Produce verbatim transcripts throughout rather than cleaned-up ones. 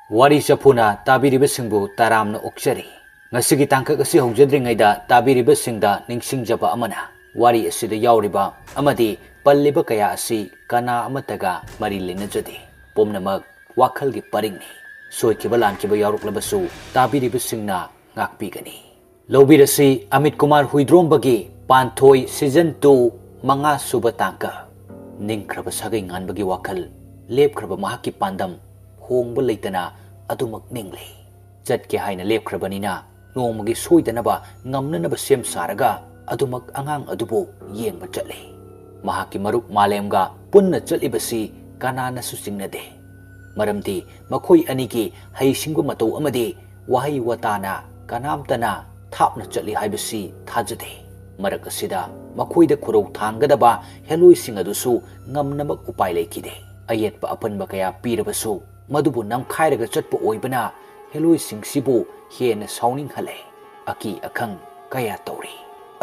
ꯋꯥꯔꯤ ꯆꯐꯨꯅ ꯇꯥꯕꯤꯔꯤꯕꯁꯤꯡꯕꯨ ꯇꯔꯥꯝꯅ ꯑꯣꯛꯆꯔꯤ꯫ ꯉꯁꯤꯒꯤ ꯇꯥꯡꯀꯛ ꯑꯁꯤ ꯍꯧꯖꯗ꯭ꯔꯤꯉꯩꯗ ꯇꯥꯕꯤꯔꯤꯕꯁꯤꯡꯗ ꯅꯤꯡꯁꯤꯡꯖꯕ ꯑꯃꯅ, ꯋꯥꯔꯤ ꯑꯁꯤꯗ ꯌꯥꯎꯔꯤꯕ ꯑꯃꯗꯤ ꯄꯜꯂꯤꯕ ꯀꯌꯥ ꯑꯁꯤ ꯀꯅꯥ ꯑꯃꯠꯇꯒ ꯃꯔꯤ ꯂꯩꯅꯖꯗꯦ꯫ ꯄꯨꯝꯅꯃꯛ ꯋꯥꯈꯜꯒꯤ ꯄꯔꯤꯡꯅꯤ꯫ ꯁꯣꯏꯈꯤꯕ ꯂꯥꯟꯈꯤꯕ ꯌꯥꯎꯔꯛꯂꯕꯁꯨ ꯇꯥꯕꯤꯔꯤꯕꯁꯤꯡꯅ ꯉꯥꯛꯄꯤꯒꯅꯤ꯫ ꯂꯧꯕꯤꯔꯁꯤ ꯑꯃꯤꯠ ꯀꯨꯃꯥꯔ ꯍꯨꯏꯗ꯭ꯔꯣꯝꯕꯒꯤ ꯄꯥꯟꯊꯣꯏ season two ꯃꯉꯥ ꯁꯨꯕ ꯇꯥꯡꯀꯛ꯫ ꯅꯤꯡꯈ꯭ꯔꯕ ꯁꯥꯒꯩ ꯉꯥꯟꯕꯒꯤ ꯋꯥꯈꯜ, ꯂꯦꯞꯈ꯭ꯔꯕ ꯃꯍꯥꯛꯀꯤ ꯄꯥꯟꯗꯝ, ꯍꯣꯡꯕ ꯂꯩꯇꯅ ꯑꯗꯨꯃꯛ ꯅꯤꯡꯂꯤ꯫ ꯆꯠꯀꯦ ꯍꯥꯏꯅ ꯂꯦꯞꯈ꯭ꯔꯕꯅꯤꯅ ꯅꯣꯡꯃꯒꯤ ꯁꯣꯏꯗꯅꯕ ꯉꯝꯅꯅꯕ ꯁꯦꯝ ꯁꯥꯔꯒ ꯑꯗꯨꯃꯛ ꯑꯉꯥꯡ ꯑꯗꯨꯕꯨ ꯌꯦꯡꯕ ꯆꯠꯂꯤ꯫ ꯃꯍꯥꯛꯀꯤ ꯃꯔꯨꯞ ꯃꯥꯂꯦꯝꯒ ꯄꯨꯟꯅ ꯆꯠꯂꯤꯕꯁꯤ ꯀꯅꯥꯅꯁꯨ ꯆꯤꯡꯅꯗꯦ꯫ ꯃꯔꯝꯗꯤ ꯃꯈꯣꯏ ꯑꯅꯤꯒꯤ ꯍꯩꯁꯤꯡꯕ ꯃꯇꯧ ꯑꯃꯗꯤ ꯋꯥꯍꯩ ꯋꯥꯇꯥꯅ ꯀꯅꯥꯝꯇꯅ ꯊꯥꯞꯅ ꯆꯠꯂꯤ ꯍꯥꯏꯕꯁꯤ ꯊꯥꯖꯗꯦ꯫ ꯃꯔꯛ ꯑꯁꯤꯗ ꯃꯈꯣꯏꯗ ꯈꯨꯔꯧ ꯊꯥꯡꯒꯗꯕ ꯍꯦꯂꯣꯏꯁꯤꯡ ꯑꯗꯨꯁꯨ ꯉꯝꯅꯃꯛ ꯎꯄꯥꯏ ꯂꯩꯈꯤꯗꯦ꯫ ꯑꯌꯦꯠꯄ ꯑꯄꯟꯕ ꯀꯌꯥ ꯄꯤꯔꯕꯁꯨ ꯃꯗꯨꯕꯨ ꯅꯝꯈꯥꯏꯔꯒ ꯆꯠꯄ ꯑꯣꯏꯕꯅ ꯍꯦꯂꯣꯏꯁꯤꯡꯁꯤꯕꯨ ꯍꯦꯟꯅ ꯁꯥꯎꯅꯤꯡꯍꯜꯂꯦ꯫ ꯑꯀꯤ ꯑꯈꯪ ꯀꯌꯥ ꯇꯧꯔꯤ꯫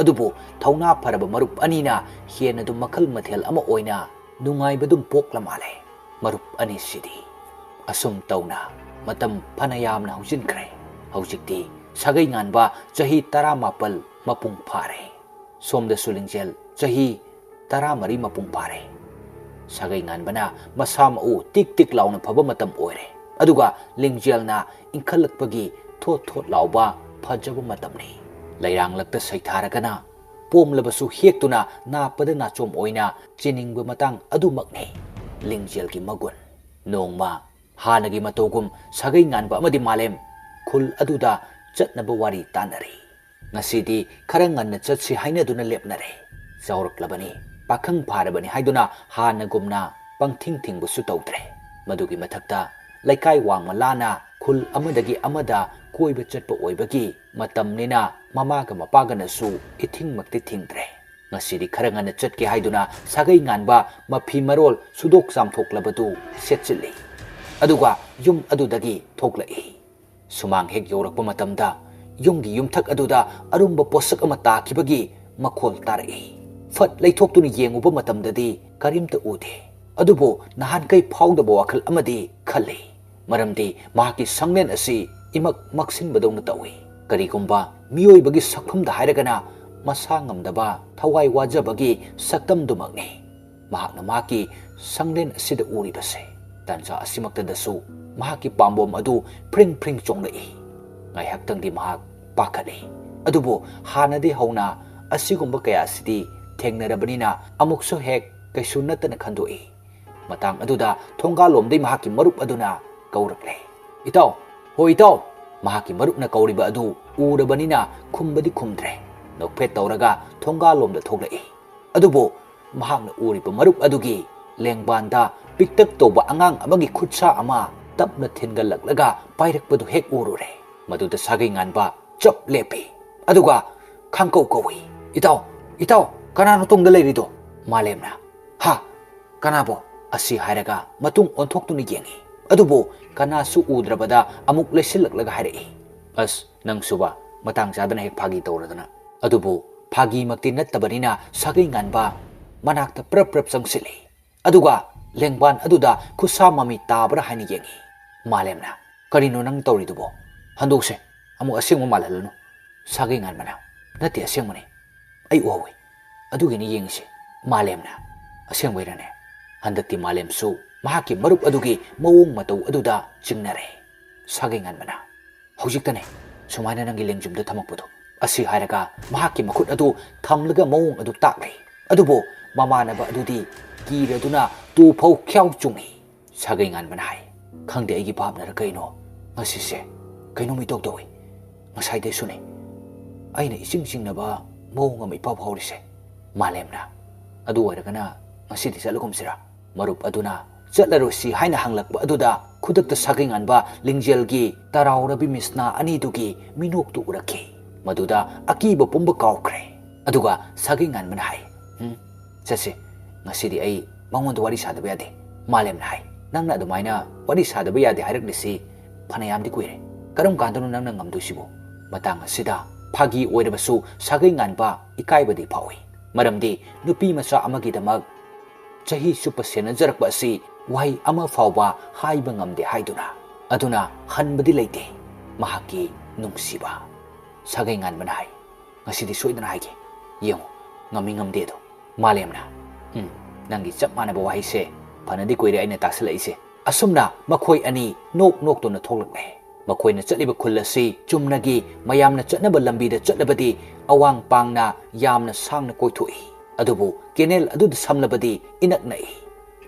ꯑꯗꯨꯕꯨ ꯊꯧꯅꯥ ꯐꯔꯕ ꯃꯔꯨꯞ ꯑꯅꯤꯅ ꯍꯦꯟꯅꯗꯨ ꯃꯈꯜ ꯃꯊꯦꯜ ꯑꯃ ꯑꯣꯏꯅ ꯅꯨꯡꯉꯥꯏꯕꯗꯨꯝ ꯄꯣꯛꯂ ꯃꯥꯜꯂꯦ꯫ ꯃꯔꯨꯞ ꯑꯅꯤꯁꯤꯗꯤ꯫ ꯑꯁꯨꯝ ꯇꯧꯅ ꯃꯇꯝ ꯐꯅ ꯌꯥꯝꯅ ꯍꯧꯖꯤꯟꯈ꯭ꯔꯦ꯫ ꯍꯧꯖꯤꯛꯇꯤ ꯁꯥꯒꯩ ꯉꯥꯟꯕ ꯆꯍꯤ ꯇꯔꯥꯃꯥꯄꯜ ꯃꯄꯨꯡ ꯐꯥꯔꯦ꯫ ꯁꯣꯝꯗꯁꯨ ꯂꯤꯡꯖꯦꯜ ꯆꯍꯤ ꯇꯔꯥꯃꯔꯤ ꯃꯄꯨꯡ ꯐꯥꯔꯦ꯫ ꯁꯥꯒꯩ ꯉꯥꯟꯕꯅ ꯃꯁꯥ ꯃꯎ ꯇꯤꯛ ꯇꯤꯛ ꯂꯥꯎꯅ ꯐꯕ ꯃꯇꯝ ꯑꯣꯏꯔꯦ꯫ ꯑꯗꯨꯒ ꯂꯤꯡꯖꯦꯜꯅ ꯏꯟꯈꯠꯂꯛꯄꯒꯤ ꯊꯣꯠ ꯊꯣꯠ ꯂꯥꯎꯕ ꯐꯖꯕ ꯃꯇꯝꯅꯤ꯫ ꯂꯩꯔꯥꯡꯂꯛꯇ ꯁꯩꯊꯥꯔꯒꯅ ꯄꯣꯝꯂꯕꯁꯨ ꯍꯦꯛꯇꯨꯅ ꯅꯥꯞꯄꯗ ꯅꯥꯆꯣꯝ ꯑꯣꯏꯅ ꯆꯤꯅꯤꯡꯕ ꯃꯇꯥꯡ ꯑꯗꯨꯃꯛꯅꯤ ꯂꯤꯡꯖꯦꯜꯒꯤ ꯃꯒꯨꯟ꯫ ꯅꯣꯡꯃ ꯍꯥꯟꯅꯒꯤ ꯃꯇꯧꯒꯨꯝ ꯁꯥꯒꯩ ꯉꯥꯟꯕ ꯑꯃꯗꯤ ꯃꯥꯂꯦꯝ ꯈꯨꯜ ꯑꯗꯨꯗ ꯆꯠꯅꯕ ꯋꯥꯔꯤ ꯇꯥꯟꯅꯔꯤ꯫ ꯉꯁꯤꯗꯤ ꯈꯔ ꯉꯟꯅ ꯆꯠꯁꯤ ꯍꯥꯏꯅꯗꯨꯅ ꯂꯦꯞꯅꯔꯦ꯫ ꯆꯥꯎꯔꯛꯂꯕꯅꯤ, ꯄꯥꯈꯪ ꯐꯥꯔꯕꯅꯤ ꯍꯥꯏꯗꯨꯅ ꯍꯥꯟꯅꯒꯨꯝꯅ ꯄꯪꯊꯤꯡ ꯊꯤꯡꯕꯁꯨ ꯇꯧꯗ꯭ꯔꯦ꯫ ꯃꯗꯨꯒꯤ ꯃꯊꯛꯇ ꯂꯩꯀꯥꯏ ꯋꯥꯡꯃ ꯂꯥꯟꯅ ꯈꯨꯜ ꯑꯃꯗꯒꯤ ꯑꯃꯗ ꯀꯣꯏꯕ ꯆꯠꯄ ꯑꯣꯏꯕꯒꯤ ꯃꯇꯝꯅꯤꯅ ꯃꯃꯥꯒ ꯃꯄꯥꯒꯅꯁꯨ ꯏꯊꯤꯡꯃꯛꯇꯤ ꯊꯤꯡꯗ꯭ꯔꯦ꯫ ꯉꯁꯤꯗꯤ ꯈꯔ ꯉꯟꯅ ꯆꯠꯀꯦ ꯍꯥꯏꯗꯨꯅ ꯁꯥꯒꯩ ꯉꯥꯟꯕ ꯃꯐꯤ ꯃꯔꯣꯜ ꯁꯨꯗꯣꯛ ꯆꯥꯝꯊꯣꯛꯂꯕꯗꯨ ꯁꯦꯠꯆꯤꯜꯂꯤ꯫ ꯑꯗꯨꯒ ꯌꯨꯝ ꯑꯗꯨꯗꯒꯤ ꯊꯣꯛꯂꯛꯏ꯫ ꯁꯨꯃꯥꯡ ꯍꯦꯛ ꯌꯧꯔꯛꯄ ꯃꯇꯝꯗ ꯌꯨꯝꯒꯤ ꯌꯨꯝꯊꯛ ꯑꯗꯨꯗ ꯑꯔꯨꯝꯕ ꯄꯣꯠꯁꯛ ꯑꯃ ꯇꯥꯈꯤꯕꯒꯤ ꯃꯈꯣꯜ ꯇꯥꯔꯛꯏ꯫ ꯐꯠ ꯂꯩꯊꯣꯛꯇꯨꯅ ꯌꯦꯡꯉꯨꯕ ꯃꯇꯝꯗꯗꯤ ꯀꯔꯤꯝꯇ ꯎꯗꯦ꯫ ꯑꯗꯨꯕꯨ ꯅꯍꯥꯟꯈꯩ ꯐꯥꯎꯗꯕ ꯋꯥꯈꯜ ꯑꯃꯗꯤ ꯈꯜꯂꯤ꯫ ꯃꯔꯝꯗꯤ ꯃꯍꯥꯛꯀꯤ ꯁꯪꯂꯦꯟ ꯑꯁꯤ ꯏꯃꯛ ꯃꯛꯁꯤꯟꯕꯗꯧꯅ ꯇꯧꯏ꯫ ꯀꯔꯤꯒꯨꯝꯕ ꯃꯤꯑꯣꯏꯕꯒꯤ ꯁꯛꯐꯝꯗ ꯍꯥꯏꯔꯒꯅ ꯃꯁꯥ ꯉꯝꯗꯕ, ꯊꯋꯥꯏ ꯋꯥꯖꯕꯒꯤ ꯁꯛꯇꯝꯗꯨꯃꯛꯅꯤ ꯃꯍꯥꯛꯅ ꯃꯍꯥꯛꯀꯤ ꯁꯪꯂꯦꯟ ꯑꯁꯤꯗ ꯎꯔꯤꯕꯁꯦ꯫ ꯇꯥꯟꯖꯥ ꯑꯁꯤꯃꯛꯇꯗꯁꯨ ꯃꯍꯥꯛꯀꯤ ꯄꯥꯝꯕꯣꯝ ꯑꯗꯨ ꯐ꯭ꯔꯤꯡ ꯐ꯭ꯔꯤꯡ ꯆꯣꯡꯂꯛꯏ꯫ ꯉꯥꯏꯍꯥꯛꯇꯪꯗꯤ ꯃꯍꯥꯛ ꯄꯥꯈꯠꯂꯤ꯫ ꯑꯗꯨꯕꯨ ꯍꯥꯟꯅꯗꯤ ꯍꯧꯅ ꯑꯁꯤꯒꯨꯝꯕ ꯀꯌꯥꯁꯤꯗꯤ ꯊꯦꯡꯅꯔꯕꯅꯤꯅ ꯑꯃꯨꯛꯁꯨ ꯍꯦꯛ ꯀꯩꯁꯨ ꯅꯠꯇꯅ ꯈꯟꯗꯣꯛꯏ꯫ ꯃꯇꯥꯡ ꯑꯗꯨꯗ ꯊꯣꯡꯒꯥꯜꯂꯣꯝꯗꯩ ꯃꯍꯥꯛꯀꯤ ꯃꯔꯨꯞ ꯑꯗꯨꯅ ꯀꯧꯔꯛꯂꯦ, "ꯏꯇꯥꯎ, ꯍꯣ ꯏꯇꯥꯎ!" ꯃꯍꯥꯛꯀꯤ ꯃꯔꯨꯞꯅ ꯀꯧꯔꯤꯕ ꯑꯗꯨ ꯎꯔꯕꯅꯤꯅ ꯈꯨꯝꯕꯗꯤ ꯈꯨꯝꯗ꯭ꯔꯦ꯫ ꯅꯣꯛꯐꯦꯠ ꯇꯧꯔꯒ ꯊꯣꯡꯒꯥꯜꯂꯣꯝꯗ ꯊꯣꯛꯂꯛꯏ꯫ ꯑꯗꯨꯕꯨ ꯃꯍꯥꯛꯅ ꯎꯔꯤꯕ ꯃꯔꯨꯞ ꯑꯗꯨꯒꯤ ꯂꯦꯡꯕꯥꯟꯗ ꯄꯤꯛꯇꯛ ꯇꯧꯕ ꯑꯉꯥꯡ ꯑꯃꯒꯤ ꯈꯨꯠꯁꯥ ꯑꯃ ꯇꯞꯅ ꯊꯤꯟꯒꯠꯂꯛꯂꯒ ꯄꯥꯏꯔꯛꯄꯗꯨ ꯍꯦꯛ ꯎꯔꯨꯔꯦ꯫ ꯃꯗꯨꯗ ꯁꯥꯒꯩ ꯉꯥꯟꯕ ꯆꯞ ꯂꯦꯞꯄꯤ꯫ ꯑꯗꯨꯒ ꯈꯪꯀꯧ ꯀꯧꯏ, "ꯏꯇꯥꯎ, ꯏꯇꯥꯎ, ꯀꯅꯥꯅꯣ ꯇꯨꯡꯗ ꯂꯩꯔꯤꯗꯣ?" ꯃꯥꯂꯦꯝꯅ, "ꯍꯥ? ꯀꯅꯥꯕꯣ?" ꯑꯁꯤ ꯍꯥꯏꯔꯒ ꯃꯇꯨꯡ ꯑꯣꯟꯊꯣꯛꯇꯨꯅ ꯌꯦꯡꯏ꯫ ꯑꯗꯨꯕꯨ ꯀꯅꯥꯁꯨ ꯎꯗ꯭ꯔꯕꯗ ꯑꯃꯨꯛ ꯂꯩꯁꯤꯜꯂꯛꯂꯒ ꯍꯥꯏꯔꯛꯏ, "ꯑꯁ, ꯅꯪꯁꯨꯕ, ꯃꯇꯥꯡ ꯆꯥꯗꯅ ꯍꯦꯛ ꯐꯥꯒꯤ ꯇꯧꯔꯗꯅ!" ꯑꯗꯨꯕꯨ ꯐꯥꯒꯤꯃꯛꯇꯤ ꯅꯠꯇꯕꯅꯤꯅ ꯁꯥꯒꯩ ꯉꯥꯟꯕ ꯃꯅꯥꯛꯇ ꯄ꯭ꯔꯞ ꯄ꯭ꯔꯞ ꯆꯪꯁꯤꯜꯂꯤ꯫ ꯑꯗꯨꯒ ꯂꯦꯡꯕꯥꯟ ꯑꯗꯨꯗ ꯈꯨꯠꯁꯥ ꯃꯃꯤ ꯇꯥꯕ꯭ꯔꯥ ꯍꯥꯏꯅ ꯌꯦꯡꯏ꯫ ꯃꯥꯂꯦꯝꯅ, "ꯀꯔꯤꯅꯣ ꯅꯪ ꯇꯧꯔꯤꯗꯨꯕꯣ? ꯍꯟꯗꯣꯛꯁꯦ, ꯑꯃꯨꯛ ꯑꯁꯦꯡꯕ ꯃꯥꯜꯍꯜꯂꯅꯨ꯫" ꯁꯥꯒꯩ ꯉꯥꯟꯕꯅ, "ꯅꯠꯇꯦ, ꯑꯁꯦꯡꯕꯅꯤ꯫ ꯑꯩ ꯎꯍꯧꯏ꯫ ꯑꯗꯨꯒꯤꯅꯤ ꯌꯦꯡꯉꯤꯁꯦ꯫" ꯃꯥꯂꯦꯝꯅ, "ꯑꯁꯦꯡꯕꯩꯔꯅꯦ?" ꯍꯟꯗꯛꯇꯤ ꯃꯥꯂꯦꯝꯁꯨ ꯃꯍꯥꯛꯀꯤ ꯃꯔꯨꯞ ꯑꯗꯨꯒꯤ ꯃꯑꯣꯡ ꯃꯇꯧ ꯑꯗꯨꯗ ꯆꯤꯡꯅꯔꯦ꯫ ꯁꯥꯒꯩ ꯉꯥꯟꯕꯅ, "ꯍꯧꯖꯤꯛꯇꯅꯦ ꯁꯨꯃꯥꯏꯅ ꯅꯪꯒꯤ ꯂꯦꯡꯖꯨꯝꯗ ꯊꯝꯃꯛꯄꯗꯣ꯫" ꯑꯁꯤ ꯍꯥꯏꯔꯒ ꯃꯍꯥꯛꯀꯤ ꯃꯈꯨꯠ ꯑꯗꯨ ꯊꯝꯂꯒ ꯃꯑꯣꯡ ꯑꯗꯨ ꯇꯥꯛꯂꯦ꯫ ꯑꯗꯨꯕꯨ ꯃꯃꯥꯟꯅꯕ ꯑꯗꯨꯗꯤ ꯀꯤꯔꯗꯨꯅ ꯇꯨ ꯐꯧ ꯈ꯭ꯌꯥꯎ ꯆꯨꯡꯏ꯫ ꯁꯥꯒꯩ ꯉꯥꯟꯕꯅ ꯍꯥꯏ, "ꯈꯪꯗꯦ ꯑꯩꯒꯤ ꯚꯥꯞꯅꯔ ꯀꯩꯅꯣ, ꯉꯁꯤꯁꯦ ꯀꯩꯅꯣꯝ ꯏꯇꯧ ꯇꯧꯏ꯫ ꯉꯁꯥꯏꯗꯩꯁꯨꯅꯦ ꯑꯩꯅ ꯏꯆꯤꯡ ꯆꯤꯡꯅꯕ ꯃꯑꯣꯡ ꯑꯃ ꯏꯐꯥꯎ ꯐꯥꯎꯔꯤꯁꯦ꯫" ꯃꯥꯂꯦꯝꯅ, "ꯑꯗꯨ ꯑꯣꯏꯔꯒꯅ ꯉꯁꯤꯗꯤ ꯆꯠꯂꯒꯨꯝꯁꯤꯔꯥ?" ꯃꯔꯨꯞ ꯑꯗꯨꯅ ꯆꯠꯂꯔꯣꯏꯁꯤ ꯍꯥꯏꯅ ꯍꯪꯂꯛꯄ ꯑꯗꯨꯗ ꯈꯨꯗꯛꯇ ꯁꯥꯒꯩ ꯉꯥꯟꯕ ꯂꯤꯡꯖꯦꯜꯒꯤ ꯇꯔꯥꯎꯔꯕꯤ ꯃꯤꯁꯅꯥ ꯑꯅꯤꯗꯨꯒꯤ ꯃꯤꯅꯣꯛꯇꯨ ꯎꯔꯛꯈꯤ꯫ ꯃꯗꯨꯗ ꯑꯀꯤꯕ ꯄꯨꯝꯕ ꯀꯥꯎꯈ꯭ꯔꯦ꯫ ꯑꯗꯨꯒ ꯁꯥꯒꯩ ꯉꯥꯟꯕꯅ ꯍꯥꯏ, "ꯎꯝ, ꯆꯠꯁꯤ꯫ ꯉꯁꯤꯗꯤ ꯑꯩ ꯃꯉꯣꯟꯗ ꯋꯥꯔꯤ ꯁꯥꯗꯕ ꯌꯥꯗꯦ꯫" ꯃꯥꯂꯦꯝꯅ ꯍꯥꯏ, "ꯅꯪꯅ ꯑꯗꯨꯃꯥꯏꯅ ꯋꯥꯔꯤ ꯁꯥꯗꯕ ꯌꯥꯗꯦ ꯍꯥꯏꯔꯛꯂꯤꯁꯤ ꯐꯅꯌꯥꯝꯗꯤ ꯀꯨꯏꯔꯦ꯫ ꯀꯔꯝ ꯀꯥꯟꯗꯅꯣ ꯅꯪꯅ ꯉꯝꯗꯣꯏꯁꯤꯕꯣ?" ꯃꯇꯥꯡ ꯑꯁꯤꯗ ꯐꯥꯒꯤ ꯑꯣꯏꯔꯕꯁꯨ ꯁꯥꯒꯩ ꯉꯥꯟꯕ ꯏꯀꯥꯏꯕꯗꯤ ꯐꯥꯎꯏ꯫ ꯃꯔꯝꯗꯤ ꯅꯨꯄꯤ ꯃꯆꯥ ꯑꯃꯒꯤꯗꯃꯛ ꯆꯍꯤ ꯆꯨꯞꯄ ꯁꯦꯟꯅꯖꯔꯛꯄ ꯑꯁꯤ ꯋꯥꯍꯩ ꯑꯃ ꯐꯥꯎꯕ ꯍꯥꯏꯕ ꯉꯝꯗꯦ ꯍꯥꯏꯗꯨꯅ꯫ ꯑꯗꯨꯅ ꯍꯟꯕꯗꯤ ꯂꯩꯇꯦ ꯃꯍꯥꯛꯀꯤ ꯅꯨꯡꯁꯤꯕ꯫ ꯁꯥꯒꯩ ꯉꯥꯟꯕꯅ ꯍꯥꯏ, "ꯉꯁꯤꯗꯤ ꯁꯣꯏꯗꯅ ꯍꯥꯏꯒꯦ꯫ ꯌꯦꯡꯉꯨ, ꯉꯝꯃꯤ ꯉꯝꯗꯦꯗꯣ꯫" ꯃꯥꯂꯦꯝꯅ, "ꯎꯝ, ꯅꯪꯒꯤ ꯆꯞ ꯃꯥꯟꯅꯕ ꯋꯥꯍꯩꯁꯦ ꯐꯅꯗꯤ ꯀꯨꯏꯔꯦ ꯑꯩꯅ ꯇꯥꯁꯜꯂꯛꯏꯁꯦ꯫" ꯑꯁꯨꯝꯅ ꯃꯈꯣꯏ ꯑꯅꯤ ꯅꯣꯛ ꯅꯣꯛꯇꯨꯅ ꯊꯣꯛꯂꯛꯂꯦ꯫ ꯃꯈꯣꯏꯅ ꯆꯠꯂꯤꯕ ꯈꯨꯜ ꯑꯁꯤ ꯆꯨꯝꯅꯒꯤ ꯃꯌꯥꯝꯅ ꯆꯠꯅꯕ ꯂꯝꯕꯤꯗ ꯆꯠꯂꯕꯗꯤ ꯑꯋꯥꯡ ꯄꯥꯡꯅ ꯌꯥꯝꯅ ꯁꯥꯡꯅ ꯀꯣꯏꯊꯣꯛꯏ, ꯑꯗꯨꯕꯨ ꯀꯦꯅꯦꯜ ꯑꯗꯨꯗ ꯁꯝꯂꯕꯗꯤ ꯏꯅꯛ ꯅꯛꯏ꯫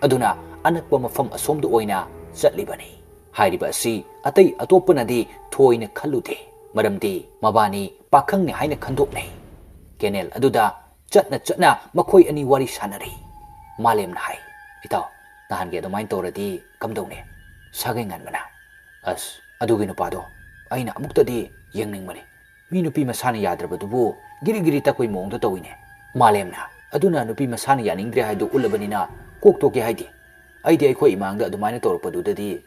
ꯑꯗꯨꯅ ꯑꯅꯛꯄ ꯃꯐꯝ ꯑꯁꯣꯝꯗ ꯑꯣꯏꯅ ꯆꯠꯂꯤꯕꯅꯤ꯫ ꯍꯥꯏꯔꯤꯕ ꯑꯁꯤ ꯑꯇꯩ ꯑꯇꯣꯞꯄꯅꯗꯤ ꯊꯣꯏꯅ ꯈꯜꯂꯨꯗꯦ, ꯃꯔꯝꯗꯤ ꯃꯕꯥꯅꯤ ꯄꯥꯈꯪꯅꯤ ꯍꯥꯏꯅ ꯈꯟꯗꯣꯛꯅꯩ꯫ ꯀꯦꯅꯦꯜ ꯑꯗꯨꯗ ꯆꯠꯅ ꯆꯠꯅ ꯃꯈꯣꯏ ꯑꯅꯤ ꯋꯥꯔꯤ ꯁꯥꯟꯅꯔꯤ꯫ ꯃꯥꯂꯦꯝꯅ ꯍꯥꯏ, "ꯏꯇꯥꯎ, ꯅꯍꯥꯟꯒꯤ ꯑꯗꯨꯃꯥꯏꯅ ꯇꯧꯔꯗꯤ ꯀꯝꯗꯧꯅꯤ?" ꯁꯥꯒꯩ ꯉꯥꯟꯕꯅ, "ꯑꯁ, ꯑꯗꯨꯒꯤ ꯅꯨꯄꯥꯗꯣ ꯑꯩꯅ ꯑꯃꯨꯛꯇꯗꯤ ꯌꯦꯡꯅꯤꯡꯕꯅꯤ꯫ ꯃꯤ ꯅꯨꯄꯤ ꯃꯁꯥꯅ ꯌꯥꯗ꯭ꯔꯕꯗꯨꯕꯨ ꯒꯤꯔꯤ ꯒꯤꯔꯤ ꯇꯛꯄꯩ ꯃꯑꯣꯡꯗ ꯇꯧꯏꯅꯦ꯫" ꯃꯥꯂꯦꯝꯅ, "ꯑꯗꯨꯅ ꯅꯨꯄꯤ ꯃꯁꯥꯅ ꯌꯥꯅꯤꯡꯗ꯭ꯔꯦ ꯍꯥꯏꯗꯨ ꯎꯠꯂꯕꯅꯤꯅ ꯀꯣꯛ ꯇꯣꯛꯀꯦ ꯍꯥꯏꯗꯦ꯫ ꯑꯩꯗꯤ ꯑꯩꯈꯣꯏ ꯏꯃꯥꯡꯗ ꯑꯗꯨꯃꯥꯏꯅ ꯇꯧꯔꯛꯄꯗꯨꯗꯗꯤ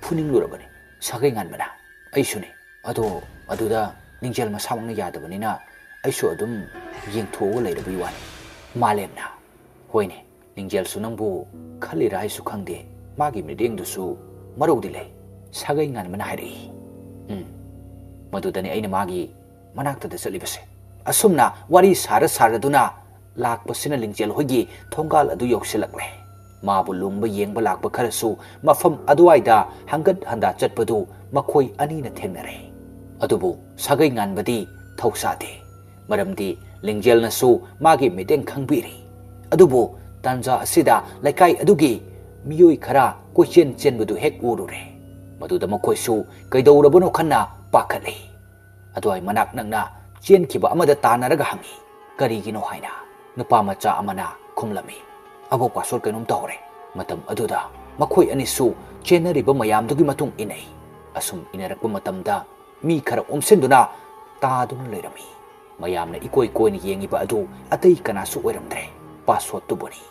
ꯐꯨꯅꯤꯡꯂꯨꯔꯕꯅꯤ꯫" ꯁꯥꯒꯩ ꯉꯥꯟꯕꯅ, "ꯑꯩꯁꯨꯅꯤ꯫ ꯑꯗꯣ ꯑꯗꯨꯗ ꯂꯤꯡꯖꯦꯜ ꯃꯁꯥꯃꯛꯅ ꯌꯥꯗꯕꯅꯤꯅ ꯑꯩꯁꯨ ꯑꯗꯨꯝ ꯌꯦꯡꯊꯣꯛꯑꯒ ꯂꯩꯔꯕꯩ ꯋꯥꯅꯤ꯫" ꯃꯥꯂꯦꯝꯅ, "ꯍꯣꯏꯅꯦ, ꯂꯤꯡꯖꯦꯜꯁꯨ ꯅꯪꯕꯨ ꯈꯜꯂꯤꯔꯥ ꯍꯥꯏꯁꯨ ꯈꯪꯗꯦ, ꯃꯥꯒꯤ ꯃꯤꯠꯌꯦꯡꯗꯨꯁꯨ ꯃꯔꯧꯗꯤ ꯂꯩ꯫" ꯁꯥꯒꯩ ꯉꯥꯟꯕꯅ ꯍꯥꯏꯔꯛꯏ꯫ "ꯎꯝ, ꯃꯗꯨꯗꯅꯤ ꯑꯩꯅ ꯃꯥꯒꯤ ꯃꯅꯥꯛꯇꯗ ꯆꯠꯂꯤꯕꯁꯦ꯫" ꯑꯁꯨꯝꯅ ꯋꯥꯔꯤ ꯁꯥꯔ ꯁꯥꯔꯗꯨꯅ ꯂꯥꯛꯄꯁꯤꯅ ꯂꯤꯡꯖꯦꯜ ꯍꯣꯏꯒꯤ ꯊꯣꯡꯒꯥꯜ ꯑꯗꯨ ꯌꯧꯁꯤꯜꯂꯛꯂꯦ꯫ ꯃꯥꯕꯨ ꯂꯨꯝꯕ ꯌꯦꯡꯕ ꯂꯥꯛꯄ ꯈꯔꯁꯨ ꯃꯐꯝ ꯑꯗꯨꯋꯥꯏꯗ ꯍꯪꯒꯠ ꯍꯟꯗꯥ ꯆꯠꯄꯗꯨ ꯃꯈꯣꯏ ꯑꯅꯤꯅ ꯊꯦꯡꯅꯔꯦ꯫ ꯑꯗꯨꯕꯨ ꯁꯥꯒꯩ ꯉꯥꯟꯕꯗꯤ ꯊꯧꯁꯥꯗꯦ, ꯃꯔꯝꯗꯤ ꯂꯤꯡꯖꯦꯜꯅꯁꯨ ꯃꯥꯒꯤ ꯃꯤꯠꯌꯦꯡ ꯈꯪꯕꯤꯔꯤ꯫ ꯑꯗꯨꯕꯨ ꯇꯥꯟꯖꯥ ꯑꯁꯤꯗ ꯂꯩꯀꯥꯏ ꯑꯗꯨꯒꯤ ꯃꯤꯑꯣꯏ ꯈꯔ ꯀꯣꯏꯆꯦꯟ ꯆꯦꯟꯕꯗꯨ ꯍꯦꯛ ꯎꯔꯨꯔꯦ꯫ ꯃꯗꯨꯗ ꯃꯈꯣꯏꯁꯨ ꯀꯩꯗꯧꯔꯕꯅꯣ ꯈꯟꯅ ꯄꯥꯈꯠꯂꯤ꯫ ꯑꯗꯨꯋꯥꯏ ꯃꯅꯥꯛ ꯅꯛꯅ ꯆꯦꯟꯈꯤꯕ ꯑꯃꯗ ꯇꯥꯟꯅꯔꯒ ꯍꯪꯉꯤ, "ꯀꯔꯤꯒꯤꯅꯣ?" ꯍꯥꯏꯅ꯫ ꯅꯨꯄꯥ ꯃꯆꯥ ꯑꯃꯅ ꯈꯨꯝꯂꯝꯃꯤ, "ꯑꯕꯣꯛ ꯄꯥꯁꯣꯔ, ꯀꯩꯅꯣꯝ ꯇꯧꯔꯦ꯫" ꯃꯇꯝ ꯑꯗꯨꯗ ꯃꯈꯣꯏ ꯑꯅꯤꯁꯨ ꯆꯦꯟꯅꯔꯤꯕ ꯃꯌꯥꯝꯗꯨꯒꯤ ꯃꯇꯨꯡ ꯏꯟꯅꯩ꯫ ꯑꯁꯨꯝ ꯏꯟꯅꯔꯛꯄ ꯃꯇꯝꯗ ꯃꯤ ꯈꯔ ꯑꯣꯝꯁꯤꯟꯗꯨꯅ ꯇꯥꯗꯨꯅ ꯂꯩꯔꯝꯃꯤ꯫ ꯃꯌꯥꯝꯅ ꯏꯀꯣꯏ ꯀꯣꯏꯅ ꯌꯦꯡꯉꯤꯕ ꯑꯗꯨ ꯑꯇꯩ ꯀꯅꯥꯁꯨ ꯑꯣꯏꯔꯝꯗ꯭ꯔꯦ, ꯄꯥꯁꯣꯠꯇꯨꯕꯨꯅꯤ꯫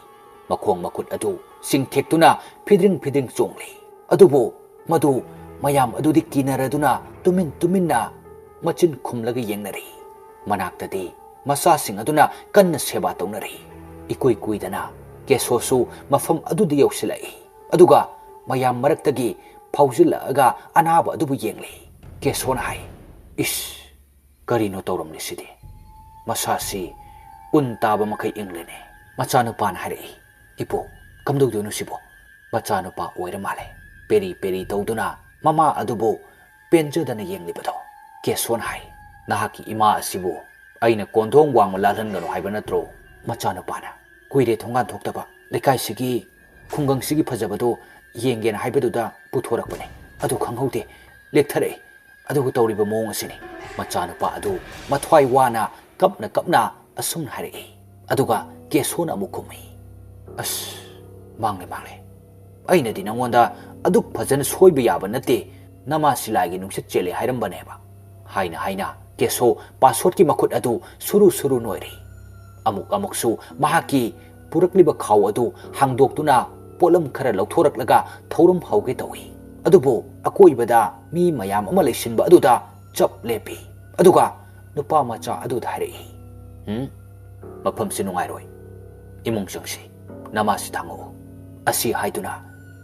ꯃꯈꯣꯡ ꯃꯈꯨꯠ ꯑꯗꯨ ꯆꯤꯡꯊꯦꯛꯇꯨꯅ ꯐꯤꯗ꯭ꯔꯤꯡ ꯐꯤꯗ꯭ꯔꯤꯡ ꯆꯣꯡꯂꯤ꯫ ꯑꯗꯨꯕꯨ ꯃꯗꯨ ꯃꯌꯥꯝ ꯑꯗꯨꯗꯤ ꯀꯤꯅꯔꯗꯨꯅ ꯇꯨꯃꯤꯟ ꯇꯨꯃꯤꯟꯅ ꯃꯆꯤꯟ ꯈꯨꯝꯂꯒ ꯌꯦꯡꯅꯔꯤ꯫ ꯃꯅꯥꯛꯇꯗꯤ ꯃꯆꯥꯁꯤꯡ ꯑꯗꯨꯅ ꯀꯟꯅ ꯁꯦꯕꯥ ꯇꯧꯅꯔꯤ꯫ ꯏꯀꯨꯏ ꯀꯨꯏꯗꯅ ꯀꯦꯁꯣꯁꯨ ꯃꯐꯝ ꯑꯗꯨꯗ ꯌꯧꯁꯤꯜꯂꯛꯏ꯫ ꯑꯗꯨꯒ ꯃꯌꯥꯝ ꯃꯔꯛꯇꯒꯤ ꯐꯥꯎꯖꯤꯜꯂꯛꯑꯒ ꯑꯅꯥꯕ ꯑꯗꯨꯕꯨ ꯌꯦꯡꯂꯤ꯫ ꯀꯦꯁꯣꯅ ꯍꯥꯏ, "ꯏꯁ, ꯀꯔꯤꯅꯣ ꯇꯧꯔꯝꯂꯤꯁꯤꯗꯤ? ꯃꯁꯥꯁꯤ ꯎꯟ ꯇꯥꯕ ꯃꯈꯩ ꯏꯪꯂꯦꯅꯦ꯫" ꯃꯆꯥꯅꯨꯄꯥꯅ ꯍꯥꯏꯔꯛꯏ, "ꯏꯄꯨ, ꯀꯝꯗꯧꯗꯣꯏꯅꯣ ꯁꯤꯕꯣ? ꯃꯆꯥꯅꯨꯄꯥ ꯑꯣꯏꯔ ꯃꯥꯜꯂꯦ꯫" ꯄꯦꯔꯤ ꯄꯦꯔꯤ ꯇꯧꯗꯨꯅ ꯃꯃꯥ ꯑꯗꯨꯕꯨ ꯄꯦꯟꯖꯗꯅ ꯌꯦꯡꯂꯤꯕꯗꯣ꯫ ꯀꯦꯁꯣꯅ ꯍꯥꯏ, "ꯅꯍꯥꯛꯀꯤ ꯏꯃꯥ ꯑꯁꯤꯕꯨ ꯑꯩꯅ ꯀꯣꯟꯊꯣꯡ ꯋꯥꯡꯃ ꯂꯥꯜꯍꯟꯒꯅꯨ ꯍꯥꯏꯕ ꯅꯠꯇ꯭ꯔꯣ?" ꯃꯆꯥꯅꯨꯄꯥꯅ, "ꯀꯨꯏꯔꯦ ꯊꯣꯡꯒꯥꯟ ꯊꯣꯛꯇꯕ꯫ ꯂꯩꯀꯥꯏꯁꯤꯒꯤ, ꯈꯨꯡꯒꯪꯁꯤꯒꯤ ꯐꯖꯕꯗꯨ ꯌꯦꯡꯒꯦꯅ ꯍꯥꯏꯕꯗꯨꯗ ꯄꯨꯊꯣꯔꯛꯄꯅꯦ꯫ ꯑꯗꯨ ꯈꯪꯍꯧꯗꯦ, ꯂꯦꯛꯊꯔꯛꯑꯦ꯫ ꯑꯗꯨꯒ ꯇꯧꯔꯤꯕ ꯃꯑꯣꯡ ꯑꯁꯤꯅꯤ꯫" ꯃꯆꯥꯅꯨꯄꯥ ꯑꯗꯨ ꯃꯊ꯭ꯋꯥꯏ ꯋꯥꯅ ꯀꯞꯅ ꯀꯞꯅ ꯑꯁꯨꯝꯅ ꯍꯥꯏꯔꯛꯏ꯫ ꯑꯗꯨꯒ ꯀꯦꯁꯣꯅ ꯑꯃꯨꯛ ꯈꯨꯝꯃꯤ, "ꯑꯁ, ꯃꯥꯡꯂꯦ, ꯃꯥꯡꯂꯦ꯫ ꯑꯩꯅꯗꯤ ꯅꯉꯣꯟꯗ ꯑꯗꯨꯛ ꯐꯖꯅ ꯁꯣꯏꯕ ꯌꯥꯕ ꯅꯠꯇꯦ, ꯅꯃꯥ ꯁꯤꯂꯥꯏꯒꯤ ꯅꯨꯡꯁꯤꯠ ꯆꯦꯜꯂꯦ ꯍꯥꯏꯔꯝꯕꯅꯦꯕ꯫" ꯍꯥꯏꯅ ꯍꯥꯏꯅ ꯀꯦꯁꯣ ꯄꯥꯁꯣꯠꯀꯤ ꯃꯈꯨꯠ ꯑꯗꯨ ꯁꯨꯔꯨ ꯁꯨꯔꯨ ꯅꯣꯏꯔꯤ꯫ ꯑꯃꯨꯛ ꯑꯃꯨꯛꯁꯨ ꯃꯍꯥꯛꯀꯤ ꯄꯨꯔꯛꯂꯤꯕ ꯈꯥꯎ ꯑꯗꯨ ꯍꯥꯡꯗꯣꯛꯇꯨꯅ ꯄꯣꯠꯂꯝ ꯈꯔ ꯂꯧꯊꯣꯔꯛꯂꯒ ꯊꯧꯔꯝ ꯍꯧꯒꯦ ꯇꯧꯏ꯫ ꯑꯗꯨꯕꯨ ꯑꯀꯣꯏꯕꯗ ꯃꯤ ꯃꯌꯥꯝ ꯑꯃ ꯂꯩꯁꯤꯟꯕ ꯑꯗꯨꯗ ꯆꯞ ꯂꯦꯞꯄꯤ꯫ ꯑꯗꯨꯒ ꯅꯨꯄꯥ ꯃꯆꯥ ꯑꯗꯨꯗ ꯍꯥꯏꯔꯛꯏ, "ꯎꯝ, ꯃꯐꯝꯁꯤ ꯅꯨꯡꯉꯥꯏꯔꯣꯏ꯫ ꯏꯃꯨꯡ ꯆꯪꯁꯤ, ꯅꯃꯥꯁꯤ ꯊꯥꯡꯉꯛꯎ꯫" ꯑꯁꯤ ꯍꯥꯏꯗꯨꯅ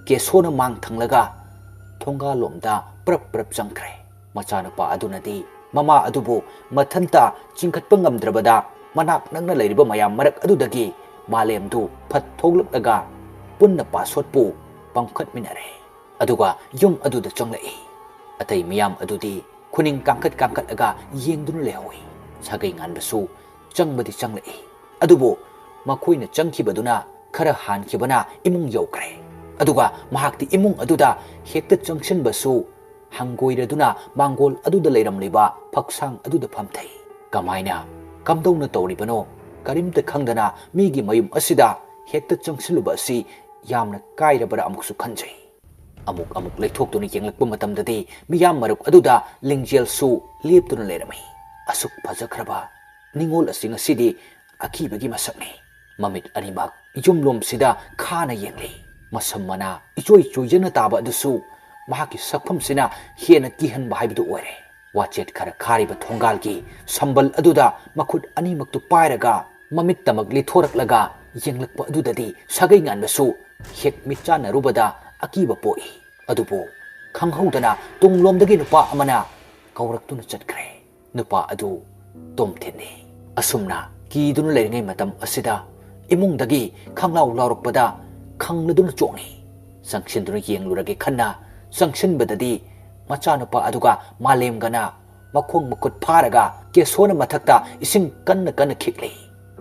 ꯀꯦꯁꯣꯅ ꯃꯥꯡ ꯊꯪꯂꯒ ꯊꯣꯡꯒꯥꯜꯂꯣꯝꯗ ꯄ꯭ꯔꯞ ꯄ꯭ꯔꯞ ꯆꯪꯈ꯭ꯔꯦ꯫ ꯃꯆꯥꯅꯨꯄꯥ ꯑꯗꯨꯅꯗꯤ ꯃꯃꯥ ꯑꯗꯨꯕꯨ ꯃꯊꯟꯇ ꯆꯤꯡꯈꯠꯄ ꯉꯝꯗ꯭ꯔꯕꯗ ꯃꯅꯥꯛ ꯅꯛꯅ ꯂꯩꯔꯤꯕ ꯃꯌꯥꯝ ꯃꯔꯛ ꯑꯗꯨꯗꯒꯤ ꯃꯥꯂꯦꯝꯗꯨ ꯐꯠ ꯊꯣꯛꯂꯛꯂꯒ ꯄꯨꯟꯅ ꯄꯥꯁꯣꯠꯄꯨ ꯄꯥꯡꯈꯠꯃꯤꯟꯅꯔꯦ꯫ ꯑꯗꯨꯒ ꯌꯨꯝ ꯑꯗꯨꯗ ꯆꯪꯂꯛꯏ꯫ ꯑꯇꯩ ꯃꯤꯌꯥꯝ ꯑꯗꯨꯗꯤ ꯈꯨꯅꯤꯡ ꯀꯥꯡꯈꯠ ꯀꯥꯡꯈꯠꯂꯒ ꯌꯦꯡꯗꯨꯅ ꯂꯩꯍꯧꯏ꯫ ꯁꯥꯒꯩ ꯉꯥꯟꯕꯁꯨ ꯆꯪꯕꯗꯤ ꯆꯪꯂꯛꯏ꯫ ꯑꯗꯨꯕꯨ ꯃꯈꯣꯏꯅ ꯆꯪꯈꯤꯕꯗꯨꯅ ꯈꯔ ꯍꯥꯟꯈꯤꯕꯅ ꯏꯃꯨꯡ ꯌꯧꯈ꯭ꯔꯦ꯫ ꯑꯗꯨꯒ ꯃꯍꯥꯛꯇꯤ ꯏꯃꯨꯡ ꯑꯗꯨꯗ ꯍꯦꯛꯇ ꯆꯪꯁꯤꯟꯕꯁꯨ ꯍꯪꯒꯣꯏꯔꯗꯨꯅ ꯃꯥꯡꯒꯣꯜ ꯑꯗꯨꯗ ꯂꯩꯔꯝꯂꯤꯕ ꯐꯛꯁꯥꯡ ꯑꯗꯨꯗ ꯐꯝꯊꯩ꯫ ꯀꯃꯥꯏꯅ, ꯀꯝꯗꯧꯅ ꯇꯧꯔꯤꯕꯅꯣ? ꯀꯔꯤꯝꯇ ꯈꯪꯗꯅ ꯃꯤꯒꯤ ꯃꯌꯨꯝ ꯑꯁꯤꯗ ꯍꯦꯛꯇ ꯆꯪꯁꯤꯜꯂꯨꯕ ꯑꯁꯤ ꯌꯥꯝꯅ ꯀꯥꯏꯔꯕ꯭ꯔꯥ ꯑꯃꯨꯛꯁꯨ ꯈꯟꯖꯩ꯫ ꯑꯃꯨꯛ ꯑꯃꯨꯛ ꯂꯩꯊꯣꯛꯇꯨꯅ ꯌꯦꯡꯂꯛꯄ ꯃꯇꯝꯗꯗꯤ ꯃꯤꯌꯥꯝ ꯃꯔꯨꯞ ꯑꯗꯨꯗ ꯂꯤꯡꯖꯦꯜꯁꯨ ꯂꯦꯞꯇꯨꯅ ꯂꯩꯔꯝꯃꯤ꯫ ꯑꯁꯨꯛ ꯐꯖꯈ꯭ꯔꯕ ꯅꯤꯡꯉꯣꯜ ꯑꯁꯤ ꯉꯁꯤꯗꯤ ꯑꯀꯤꯕꯒꯤ ꯃꯁꯛꯅꯤ꯫ ꯃꯃꯤꯠ ꯑꯅꯤꯃꯛ ꯌꯨꯝꯂꯣꯝꯁꯤꯗ ꯈꯥꯅ ꯌꯦꯡꯂꯤ꯫ ꯃꯁꯝ ꯃꯅꯥ ꯏꯆꯣꯏ ꯆꯣꯏꯖꯅ ꯇꯥꯕ ꯑꯗꯨꯁꯨ ꯃꯍꯥꯛꯀꯤ ꯁꯛꯐꯝꯁꯤꯅ ꯍꯦꯟꯅ ꯀꯤꯍꯟꯕ ꯍꯥꯏꯕꯗꯨ ꯑꯣꯏꯔꯦ꯫ ꯋꯥꯆꯦꯠ ꯈꯔ ꯈꯥꯔꯤꯕ ꯊꯣꯡꯒꯥꯜꯒꯤ ꯁꯝꯕꯜ ꯑꯗꯨꯗ ꯃꯈꯨꯠ ꯑꯅꯤꯃꯛꯇꯨ ꯄꯥꯏꯔꯒ ꯃꯃꯤꯠꯇꯃꯛ ꯂꯤꯊꯣꯔꯛꯂꯒ ꯌꯦꯡꯂꯛꯄ ꯑꯗꯨꯗꯗꯤ ꯁꯥꯒꯩ ꯉꯥꯟꯕꯁꯨ ꯍꯦꯛ ꯃꯤꯠꯆꯥꯟꯅꯔꯨꯕꯗ ꯑꯀꯤꯕ ꯄꯣꯛꯏ꯫ ꯑꯗꯨꯕꯨ ꯈꯪꯍꯧꯗꯅ ꯇꯨꯡꯂꯣꯝꯗꯒꯤ ꯅꯨꯄꯥ ꯑꯃꯅ ꯀꯧꯔꯛꯇꯨꯅ ꯆꯠꯈ꯭ꯔꯦ꯫ ꯅꯨꯄꯥ ꯑꯗꯨ ꯇꯣꯝꯊꯤꯟꯅꯤ꯫ ꯑꯁꯨꯝꯅ ꯀꯤꯗꯨꯅ ꯂꯩꯔꯤꯉꯩ ꯃꯇꯝ ꯑꯁꯤꯗ ꯏꯃꯨꯡꯗꯒꯤ ꯈꯪꯂꯥꯎ ꯂꯥꯎꯔꯛꯄꯗ ꯈꯪꯂꯗꯨꯅ ꯆꯣꯡꯏ꯫ ꯆꯪꯁꯤꯟꯗꯨꯅ ꯌꯦꯡꯂꯨꯔꯒꯦ ꯈꯟꯅ ꯆꯪꯁꯤꯟꯕꯗꯗꯤ ꯃꯆꯥꯅꯨꯄꯥ ꯑꯗꯨꯒ ꯃꯥꯂꯦꯝꯒꯅ ꯃꯈꯣꯡ ꯃꯈꯨꯠ ꯐꯥꯔꯒ ꯀꯦꯁꯣꯅ ꯃꯊꯛꯇ ꯏꯁꯤꯡ ꯀꯟꯅ ꯀꯟꯅ ꯈꯤꯛꯂꯤ꯫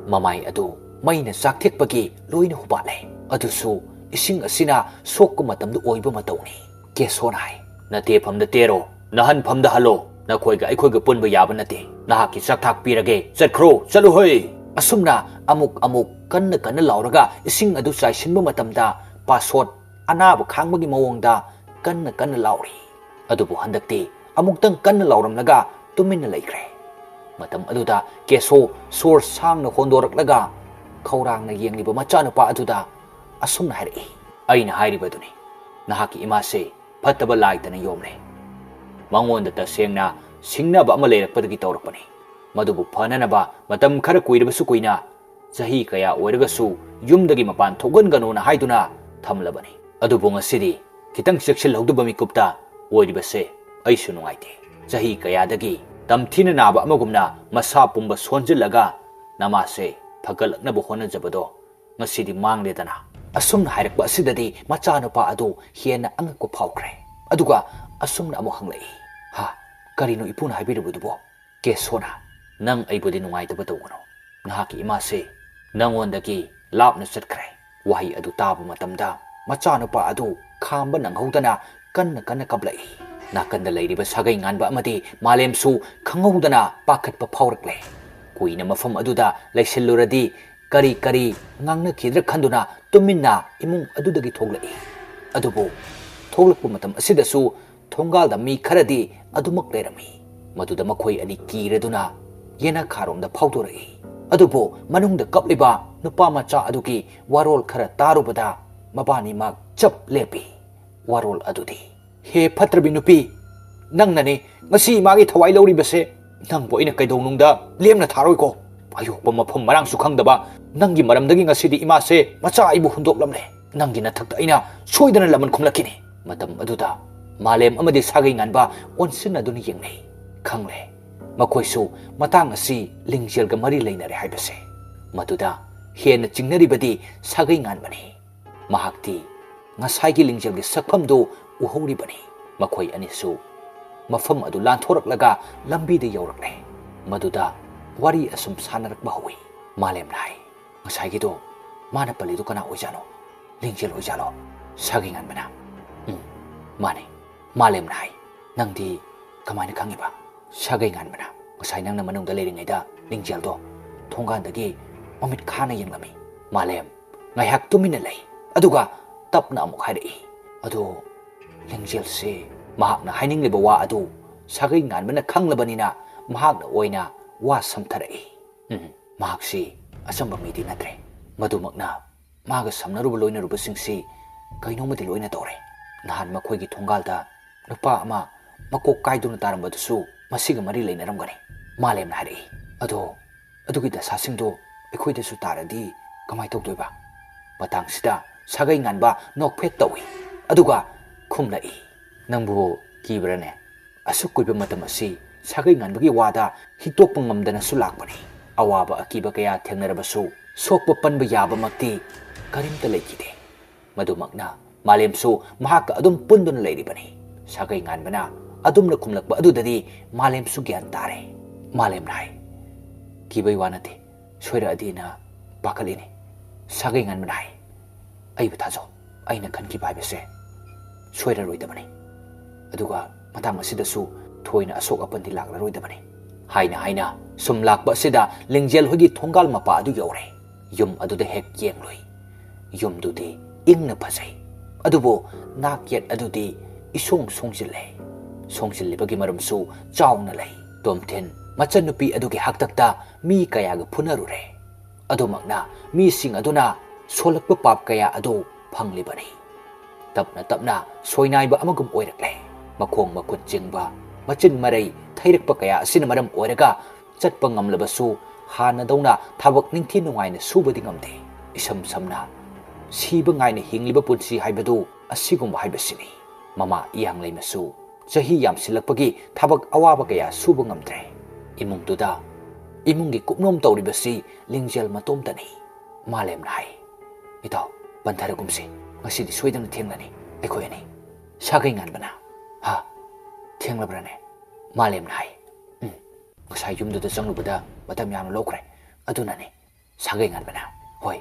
ꯃꯃꯥꯏ ꯑꯗꯨ ꯃꯩꯅ ꯆꯥꯛꯊꯦꯛꯄꯒꯤ ꯂꯣꯏꯅ ꯍꯨꯕꯥꯠꯂꯦ꯫ ꯑꯗꯨꯁꯨ ꯏꯁꯤꯡ ꯑꯁꯤꯅ ꯁꯣꯛꯄ ꯃꯇꯝꯗ ꯑꯣꯏꯕ ꯃꯇꯧꯅꯤ꯫ ꯀꯦꯁꯣꯅ ꯍꯥꯏ, "ꯅꯇꯦꯐꯝꯗ ꯇꯦꯔꯣ, ꯅꯍꯟꯐꯝꯗ ꯍꯜꯂꯣ, ꯅꯈꯣꯏꯒ ꯑꯩꯈꯣꯏꯒ ꯄꯨꯟꯕ ꯌꯥꯕ ꯅꯠꯇꯦ꯫ ꯅꯍꯥꯛꯀꯤ ꯆꯥꯛꯊꯥꯛ ꯄꯤꯔꯒꯦ, ꯆꯠꯈ꯭ꯔꯣ, ꯆꯠꯂꯨ ꯍꯣꯏ!" ꯑꯁꯨꯝꯅ ꯑꯃꯨꯛ ꯑꯃꯨꯛ ꯀꯟꯅ ꯀꯟꯅ ꯂꯥꯎꯔꯒ ꯏꯁꯤꯡ ꯑꯗꯨ ꯆꯥꯏꯁꯤꯟꯕ ꯃꯇꯝꯗ ꯄꯥꯁꯣꯠ ꯑꯅꯥꯕ ꯈꯥꯡꯕꯒꯤ ꯃꯑꯣꯡꯗ ꯀꯟꯅ ꯀꯟꯅ ꯂꯥꯎꯔꯤ꯫ ꯑꯗꯨꯕꯨ ꯍꯟꯗꯛꯇꯤ ꯑꯃꯨꯛꯇꯪ ꯀꯟꯅ ꯂꯥꯎꯔꯝꯂꯒ ꯇꯨꯃꯤꯟꯅ ꯂꯩꯈ꯭ꯔꯦ꯫ ꯃꯇꯝ ꯑꯗꯨꯗ ꯀꯦꯁꯣ ꯁꯣꯔ ꯁꯥꯡꯅ ꯍꯣꯟꯗꯣꯔꯛꯂꯒ ꯈꯧꯔꯥꯡꯅ ꯌꯦꯡꯂꯤꯕ ꯃꯆꯥꯅꯨꯄꯥ ꯑꯗꯨꯗ ꯑꯁꯨꯝꯅ ꯍꯥꯏꯔꯛꯏ, "ꯑꯩꯅ ꯍꯥꯏꯔꯤꯕꯗꯨꯅꯤ, ꯅꯍꯥꯛꯀꯤ ꯏꯃꯥꯁꯦ ꯐꯠꯇꯕ ꯂꯥꯏꯇꯅ ꯌꯣꯝꯂꯦ꯫ ꯃꯉꯣꯟꯗ ꯇꯁꯦꯡꯅ ꯁꯤꯡꯅꯕ ꯑꯃ ꯂꯩꯔꯛꯄꯗꯒꯤ ꯇꯧꯔꯛꯄꯅꯤ꯫ ꯃꯗꯨꯕꯨ ꯐꯅꯅꯕ ꯃꯇꯝ ꯈꯔ ꯀꯨꯏꯔꯕꯁꯨ ꯀꯨꯏꯅ, ꯆꯍꯤ ꯀꯌꯥ ꯑꯣꯏꯔꯒꯁꯨ ꯌꯨꯝꯗꯒꯤ ꯃꯄꯥꯟ ꯊꯣꯛꯍꯟꯒꯅꯨꯅ ꯍꯥꯏꯗꯨꯅ ꯊꯝꯂꯕꯅꯤ꯫ ꯑꯗꯨꯕꯨ ꯉꯁꯤꯗꯤ ꯈꯤꯇꯪ ꯆꯦꯛꯁꯤꯜꯍꯧꯗꯕ ꯃꯤꯀꯨꯞꯇ ꯑꯣꯏꯔꯤꯕꯁꯦ ꯑꯩꯁꯨ ꯅꯨꯡꯉꯥꯏꯇꯦ꯫ ꯆꯍꯤ ꯀꯌꯥꯗꯒꯤ ꯇꯝꯊꯤꯅ ꯅꯥꯕ ꯑꯃꯒꯨꯝꯅ ꯃꯁꯥ ꯄꯨꯝꯕ ꯁꯣꯟꯖꯤꯜꯂꯒ ꯅꯃꯥꯁꯦ ꯐꯒꯠꯂꯛꯅꯕ ꯍꯣꯠꯅꯖꯕꯗꯣ ꯉꯁꯤꯗꯤ ꯃꯥꯡꯂꯦꯗꯅ꯫" ꯑꯁꯨꯝꯅ ꯍꯥꯏꯔꯛꯄ ꯑꯁꯤꯗꯗꯤ ꯃꯆꯥꯅꯨꯄꯥ ꯑꯗꯨ ꯍꯦꯟꯅ ꯑꯉꯛꯄ ꯐꯥꯎꯈ꯭ꯔꯦ꯫ ꯑꯗꯨꯒ ꯑꯁꯨꯝꯅ ꯑꯃꯨꯛ ꯍꯪꯂꯛꯏ, "ꯍꯥ, ꯀꯔꯤꯅꯣ ꯏꯄꯨꯅ ꯍꯥꯏꯕꯤꯔꯤꯕꯗꯨꯕꯣ?" ꯀꯦꯁꯣꯅ, "ꯅꯪ ꯑꯩꯕꯨꯗꯤ ꯅꯨꯡꯉꯥꯏꯇꯕ ꯇꯧꯒꯅꯨ꯫ ꯅꯍꯥꯛꯀꯤ ꯏꯃꯥꯁꯦ ꯅꯪꯉꯣꯟꯗꯒꯤ ꯂꯥꯞꯅ ꯆꯠꯈ꯭ꯔꯦ꯫" ꯋꯥꯍꯩ ꯑꯗꯨ ꯇꯥꯕ ꯃꯇꯝꯗ ꯃꯆꯥꯅꯨꯄꯥ ꯑꯗꯨ ꯈꯥꯝꯕ ꯅꯪꯍꯧꯗꯅ ꯀꯟꯅ ꯀꯟꯅ ꯀꯞꯂꯛꯏ꯫ ꯅꯥꯀꯟꯗ ꯂꯩꯔꯤꯕ ꯁꯥꯒꯩ ꯉꯥꯟꯕ ꯑꯃꯗꯤ ꯃꯥꯂꯦꯝꯁꯨ ꯈꯪꯍꯧꯗꯅ ꯄꯥꯈꯠꯄ ꯐꯥꯎꯔꯛꯂꯦ꯫ ꯀꯨꯏꯅ ꯃꯐꯝ ꯑꯗꯨꯗ ꯂꯩꯁꯤꯜꯂꯨꯔꯗꯤ ꯀꯔꯤ ꯀꯔꯤ ꯉꯥꯡꯅꯈꯤꯗ꯭ꯔꯥ ꯈꯟꯗꯨꯅ ꯇꯨꯃꯤꯟꯅ ꯏꯃꯨꯡ ꯑꯗꯨꯗꯒꯤ ꯊꯣꯛꯂꯛꯏ꯫ ꯑꯗꯨꯕꯨ ꯊꯣꯛꯂꯛꯄ ꯃꯇꯝ ꯑꯁꯤꯗꯁꯨ ꯊꯣꯡꯒꯥꯜꯗ ꯃꯤ ꯈꯔꯗꯤ ꯑꯗꯨꯃꯛ ꯂꯩꯔꯝꯃꯤ꯫ ꯃꯗꯨꯗ ꯃꯈꯣꯏ ꯑꯅꯤ ꯀꯤꯔꯗꯨꯅ ꯌꯦꯅꯈꯥꯔꯣꯝꯗ ꯐꯥꯎꯗꯣꯔꯛꯏ꯫ ꯑꯗꯨꯕꯨ ꯃꯅꯨꯡꯗ ꯀꯞꯂꯤꯕ ꯅꯨꯄꯥ ꯃꯆꯥ ꯑꯗꯨꯒꯤ ꯋꯥꯔꯣꯜ ꯈꯔ ꯇꯥꯔꯨꯕꯗ ꯃꯕꯥꯅꯤꯃꯛ ꯆꯞ ꯂꯦꯞꯄꯤ꯫ ꯋꯥꯔꯣꯜ ꯑꯗꯨꯗꯤ, "ꯍꯦ ꯐꯠꯇ꯭ꯔꯕꯤ ꯅꯨꯄꯤ, ꯅꯪꯅꯅꯤ ꯉꯁꯤ ꯏꯃꯥꯒꯤ ꯊꯋꯥꯏ ꯂꯧꯔꯤꯕꯁꯦ꯫ ꯅꯪꯕꯨ ꯑꯩꯅ ꯀꯩꯗꯧꯅꯨꯡꯗ ꯂꯦꯝꯅ ꯊꯥꯔꯣꯏꯀꯣ꯫ ꯑꯌꯣꯛꯄ ꯃꯐꯝ ꯃꯔꯥꯡꯁꯨ ꯈꯪꯗꯕ ꯅꯪꯒꯤ ꯃꯔꯝꯗꯒꯤ ꯉꯁꯤꯗꯤ ꯏꯃꯥꯁꯦ ꯃꯆꯥ ꯑꯩꯕꯨ ꯍꯨꯟꯗꯣꯛꯂꯝꯂꯦ꯫ ꯅꯪꯒꯤ ꯅꯊꯛꯇ ꯑꯩꯅ ꯁꯣꯏꯗꯅ ꯂꯃꯟ ꯈꯨꯝꯂꯛꯈꯤꯅꯤ꯫ ꯃꯇꯝ ꯑꯗꯨꯗ ꯃꯥꯂꯦꯝ ꯑꯃꯗꯤ ꯁꯥꯒꯩ ꯉꯥꯟꯕ ꯑꯣꯟꯁꯤꯟꯅꯗꯨꯅ ꯌꯦꯡꯅꯩ꯫ ꯈꯪꯂꯦ, ꯃꯈꯣꯏꯁꯨ ꯃꯇꯥꯡ ꯑꯁꯤ ꯂꯤꯡꯖꯦꯜꯒ ꯃꯔꯤ ꯂꯩꯅꯔꯦ ꯍꯥꯏꯕꯁꯦ꯫ ꯃꯗꯨꯗ ꯍꯦꯟꯅ ꯆꯤꯡꯅꯔꯤꯕꯗꯤ ꯁꯥꯒꯩ ꯉꯥꯟꯕꯅꯤ꯫ ꯃꯍꯥꯛꯇꯤ ꯉꯁꯥꯏꯒꯤ ꯂꯤꯡꯖꯦꯜꯒꯤ ꯁꯛꯐꯝꯗꯨ ꯎꯍꯧꯔꯤꯕꯅꯤ꯫ ꯃꯈꯣꯏ ꯑꯅꯤꯁꯨ ꯃꯐꯝ ꯑꯗꯨ ꯂꯥꯟꯊꯣꯔꯛꯂꯒ ꯂꯝꯕꯤꯗ ꯌꯧꯔꯛꯂꯦ꯫ ꯃꯗꯨꯗ ꯋꯥꯔꯤ ꯑꯁꯨꯝ ꯁꯥꯟꯅꯔꯛꯄ ꯍꯧꯏ꯫ ꯃꯥꯂꯦꯝꯅ ꯍꯥꯏ, "ꯉꯁꯥꯏꯒꯤꯗꯣ ꯃꯥꯅ ꯄꯜꯂꯤꯗꯣ ꯀꯅꯥ ꯑꯣꯏꯖꯥꯠꯅꯣ? ꯂꯤꯡꯖꯦꯜ ꯑꯣꯏꯖꯥꯠꯂꯣ?" ꯁꯥꯒꯩ ꯉꯥꯟꯕꯅ, "ꯎꯝ, ꯃꯥꯅꯦ꯫" ꯃꯥꯂꯦꯝꯅ ꯍꯥꯏ, "ꯅꯪꯗꯤ ꯀꯃꯥꯏꯅ ꯈꯪꯉꯤꯕ?" ꯁꯥꯒꯩ ꯉꯥꯟꯕꯅ, "ꯉꯁꯥꯏ ꯅꯪꯅ ꯃꯅꯨꯡꯗ ꯂꯩꯔꯤꯉꯩꯗ ꯂꯤꯡꯖꯦꯜꯗꯣ ꯊꯣꯡꯒꯥꯟꯗꯒꯤ ꯃꯃꯤꯠ ꯈꯥꯅ ꯌꯦꯡꯂꯝꯃꯤ꯫" ꯃꯥꯂꯦꯝ ꯉꯥꯏꯍꯥꯛ ꯇꯨꯃꯤꯟꯅ ꯂꯩ, ꯑꯗꯨꯒ ꯇꯞꯅ ꯑꯃꯨꯛ ꯍꯥꯏꯔꯛꯏ, "ꯑꯗꯣ ꯂꯤꯡꯖꯦꯜꯁꯦ ꯃꯍꯥꯛꯅ ꯍꯥꯏꯅꯤꯡꯂꯤꯕ ꯋꯥ ꯑꯗꯨ ꯁꯥꯒꯩ ꯉꯥꯟꯕꯅ ꯈꯪꯂꯕꯅꯤꯅ ꯃꯍꯥꯛꯅ ꯑꯣꯏꯅ ꯋꯥ ꯁꯝꯊꯔꯛꯏ꯫ ꯎꯝ, ꯃꯍꯥꯛꯁꯤ ꯑꯆꯝꯕ ꯃꯤꯗꯤ ꯅꯠꯇ꯭ꯔꯦ꯫ ꯃꯗꯨꯃꯛꯅ ꯃꯥꯒ ꯁꯝꯅꯔꯨꯕ ꯂꯣꯏꯅꯔꯨꯕꯁꯤꯡꯁꯤ ꯀꯩꯅꯣꯝꯃꯗꯤ ꯂꯣꯏꯅ ꯇꯧꯔꯦ꯫ ꯅꯍꯥꯟ ꯃꯈꯣꯏꯒꯤ ꯊꯣꯡꯒꯥꯜꯗ ꯅꯨꯄꯥ ꯑꯃ ꯃꯀꯣꯛ ꯀꯥꯏꯗꯨꯅ ꯇꯥꯔꯝꯕꯗꯨꯁꯨ ꯃꯁꯤꯒ ꯃꯔꯤ ꯂꯩꯅꯔꯝꯒꯅꯤ꯫" ꯃꯥꯂꯦꯝꯅ ꯍꯥꯏꯔꯛꯏ꯫ "ꯑꯗꯣ ꯑꯗꯨꯒꯤ ꯗꯁꯥꯁꯤꯡꯗꯣ ꯑꯩꯈꯣꯏꯗꯁꯨ ꯇꯥꯔꯗꯤ ꯀꯃꯥꯏ ꯇꯧꯗꯣꯏꯕ?" ꯃꯇꯥꯡꯁꯤꯗ ꯁꯥꯒꯩ ꯉꯥꯟꯕ ꯅꯣꯛꯐꯦꯠ ꯇꯧꯏ, ꯑꯗꯨꯒ ꯈꯨꯝꯂꯛꯏ, "ꯅꯪꯕꯨ ꯀꯤꯕ꯭ꯔꯥꯅꯦ? ꯑꯁꯨꯛ ꯀꯨꯏꯕ ꯃꯇꯝ ꯑꯁꯤ ꯁꯥꯒꯩ ꯉꯥꯟꯕꯒꯤ ꯋꯥꯗ ꯍꯤꯛꯇꯣꯛꯄ ꯉꯝꯗꯅꯁꯨ ꯂꯥꯛꯄꯅꯤ꯫ ꯑꯋꯥꯕ ꯑꯀꯤꯕ ꯀꯌꯥ ꯊꯦꯡꯅꯔꯕꯁꯨ ꯁꯣꯛꯄ ꯄꯟꯕ ꯌꯥꯕꯃꯛꯇꯤ ꯀꯔꯤꯝꯇ ꯂꯩꯈꯤꯗꯦ꯫" ꯃꯗꯨꯃꯛꯅ ꯃꯥꯂꯦꯝꯁꯨ ꯃꯍꯥꯛꯀ ꯑꯗꯨꯝ ꯄꯨꯟꯗꯨꯅ ꯂꯩꯔꯤꯕꯅꯤ꯫ ꯁꯥꯒꯩ ꯉꯥꯟꯕꯅ ꯑꯗꯨꯝꯅ ꯈꯨꯝꯂꯛꯄ ꯑꯗꯨꯗꯗꯤ ꯃꯥꯂꯦꯝꯁꯨ ꯒ꯭ꯌꯥꯟ ꯇꯥꯔꯦ꯫ ꯃꯥꯂꯦꯝꯅ ꯍꯥꯏ, "ꯀꯤꯕꯩ ꯋꯥ ꯅꯠꯇꯦ, ꯁꯣꯏꯔꯛꯑꯗꯤꯅ ꯄꯥꯈꯠꯂꯤꯅꯤ꯫" ꯁꯥꯒꯩ ꯉꯥꯟꯕꯅ ꯍꯥꯏ, "ꯑꯩꯕꯨ ꯊꯥꯖꯧ, ꯑꯩꯅ ꯈꯟꯈꯤꯕ ꯍꯥꯏꯕꯁꯦ ꯁꯣꯏꯔꯔꯣꯏꯗꯕꯅꯤ꯫ ꯑꯗꯨꯒ ꯃꯇꯥꯡ ꯑꯁꯤꯗꯁꯨ ꯊꯣꯏꯅ ꯑꯁꯣꯛ ꯑꯄꯟꯗꯤ ꯂꯥꯛꯂꯔꯣꯏꯗꯕꯅꯤ꯫" ꯍꯥꯏꯅ ꯍꯥꯏꯅ ꯁꯨꯝ ꯂꯥꯛꯄ ꯑꯁꯤꯗ ꯂꯤꯡꯖꯦꯜ ꯍꯣꯏꯒꯤ ꯊꯣꯡꯒꯥꯜ ꯃꯄꯥ ꯑꯗꯨ ꯌꯧꯔꯦ꯫ ꯌꯨꯝ ꯑꯗꯨꯗ ꯍꯦꯛ ꯌꯦꯡꯂꯨꯏ꯫ ꯌꯨꯝꯗꯨꯗꯤ ꯏꯪꯅ ꯐꯖꯩ, ꯑꯗꯨꯕꯨ ꯅꯥꯛ ꯌꯦꯠ ꯑꯗꯨꯗꯤ ꯏꯁꯣꯡ ꯁꯣꯡꯖꯤꯜꯂꯦ꯫ ꯁꯣꯡꯖꯤꯜꯂꯤꯕꯒꯤ ꯃꯔꯝꯁꯨ ꯆꯥꯎꯅ ꯂꯩ꯫ ꯇꯣꯝꯊꯤꯟ ꯃꯆꯟꯅꯨꯄꯤ ꯑꯗꯨꯒꯤ ꯍꯥꯛꯇꯛꯇ ꯃꯤ ꯀꯌꯥꯒ ꯐꯨꯅꯔꯨꯔꯦ꯫ ꯑꯗꯨꯃꯛꯅ ꯃꯤꯁꯤꯡ ꯑꯗꯨꯅ ꯁꯣꯜꯂꯛꯄ ꯄꯥꯞ ꯀꯌꯥ ꯑꯗꯨ ꯐꯪꯂꯤꯕꯅꯤ꯫ ꯇꯞꯅ ꯇꯞꯅ ꯁꯣꯏꯅꯥꯏꯕ ꯑꯃꯒꯨꯝ ꯑꯣꯏꯔꯛꯂꯦ꯫ ꯃꯈꯣꯡ ꯃꯈꯨꯠ ꯆꯤꯡꯕ, ꯃꯆꯤꯟ ꯃꯔꯩ ꯊꯩꯔꯛꯄ ꯀꯌꯥ ꯑꯁꯤꯅ ꯃꯔꯝ ꯑꯣꯏꯔꯒ ꯆꯠꯄ ꯉꯝꯂꯕꯁꯨ ꯍꯥꯟꯅꯗꯧꯅ ꯊꯕꯛ ꯅꯤꯡꯊꯤ ꯅꯨꯡꯉꯥꯏꯅ ꯁꯨꯕꯗꯤ ꯉꯝꯗꯦ꯫ ꯏꯁꯝ ꯁꯝꯅ ꯁꯤꯕ ꯉꯥꯏꯅ ꯍꯤꯡꯂꯤꯕ ꯄꯨꯟꯁꯤ ꯍꯥꯏꯕꯗꯨ ꯑꯁꯤꯒꯨꯝꯕ ꯍꯥꯏꯕꯁꯤꯅꯤ꯫ ꯃꯃꯥ ꯏꯌꯥꯡꯂꯩꯃꯁꯨ ꯆꯍꯤ ꯌꯥꯝꯁꯤꯜꯂꯛꯄꯒꯤ ꯊꯕꯛ ꯑꯋꯥꯕ ꯀꯌꯥ ꯁꯨꯕ ꯉꯝꯗ꯭ꯔꯦ꯫ ꯏꯃꯨꯡꯗꯨꯗ ꯏꯃꯨꯡꯒꯤ ꯀꯨꯞꯅꯣꯝ ꯇꯧꯔꯤꯕꯁꯤ ꯂꯤꯡꯖꯦꯜ ꯃꯇꯣꯝꯇꯅꯤ꯫ ꯃꯥꯂꯦꯝꯅ ꯍꯥꯏ, "ꯏꯇꯥꯎ, ꯄꯟꯊꯔꯒꯨꯝꯁꯤ꯫ ꯉꯁꯤꯗꯤ ꯁꯣꯏꯗꯅ ꯊꯦꯡꯂꯅꯤ ꯑꯩꯈꯣꯏ ꯑꯅꯤ꯫" ꯁꯥꯒꯩ ꯉꯥꯟꯕꯅ, "ꯍꯥ? ꯊꯦꯡꯂꯕ꯭ꯔꯅꯦ?" ꯃꯥꯂꯦꯝꯅ ꯍꯥꯏ, "ꯎꯝ, ꯉꯁꯥꯏ ꯌꯨꯝꯗꯨꯗ ꯆꯪꯂꯨꯕꯗ ꯃꯇꯝ ꯌꯥꯝꯅ ꯂꯧꯈ꯭ꯔꯦ, ꯑꯗꯨꯅꯅꯤ꯫" ꯁꯥꯒꯩ ꯉꯥꯟꯕꯅ, "ꯍꯣꯏ,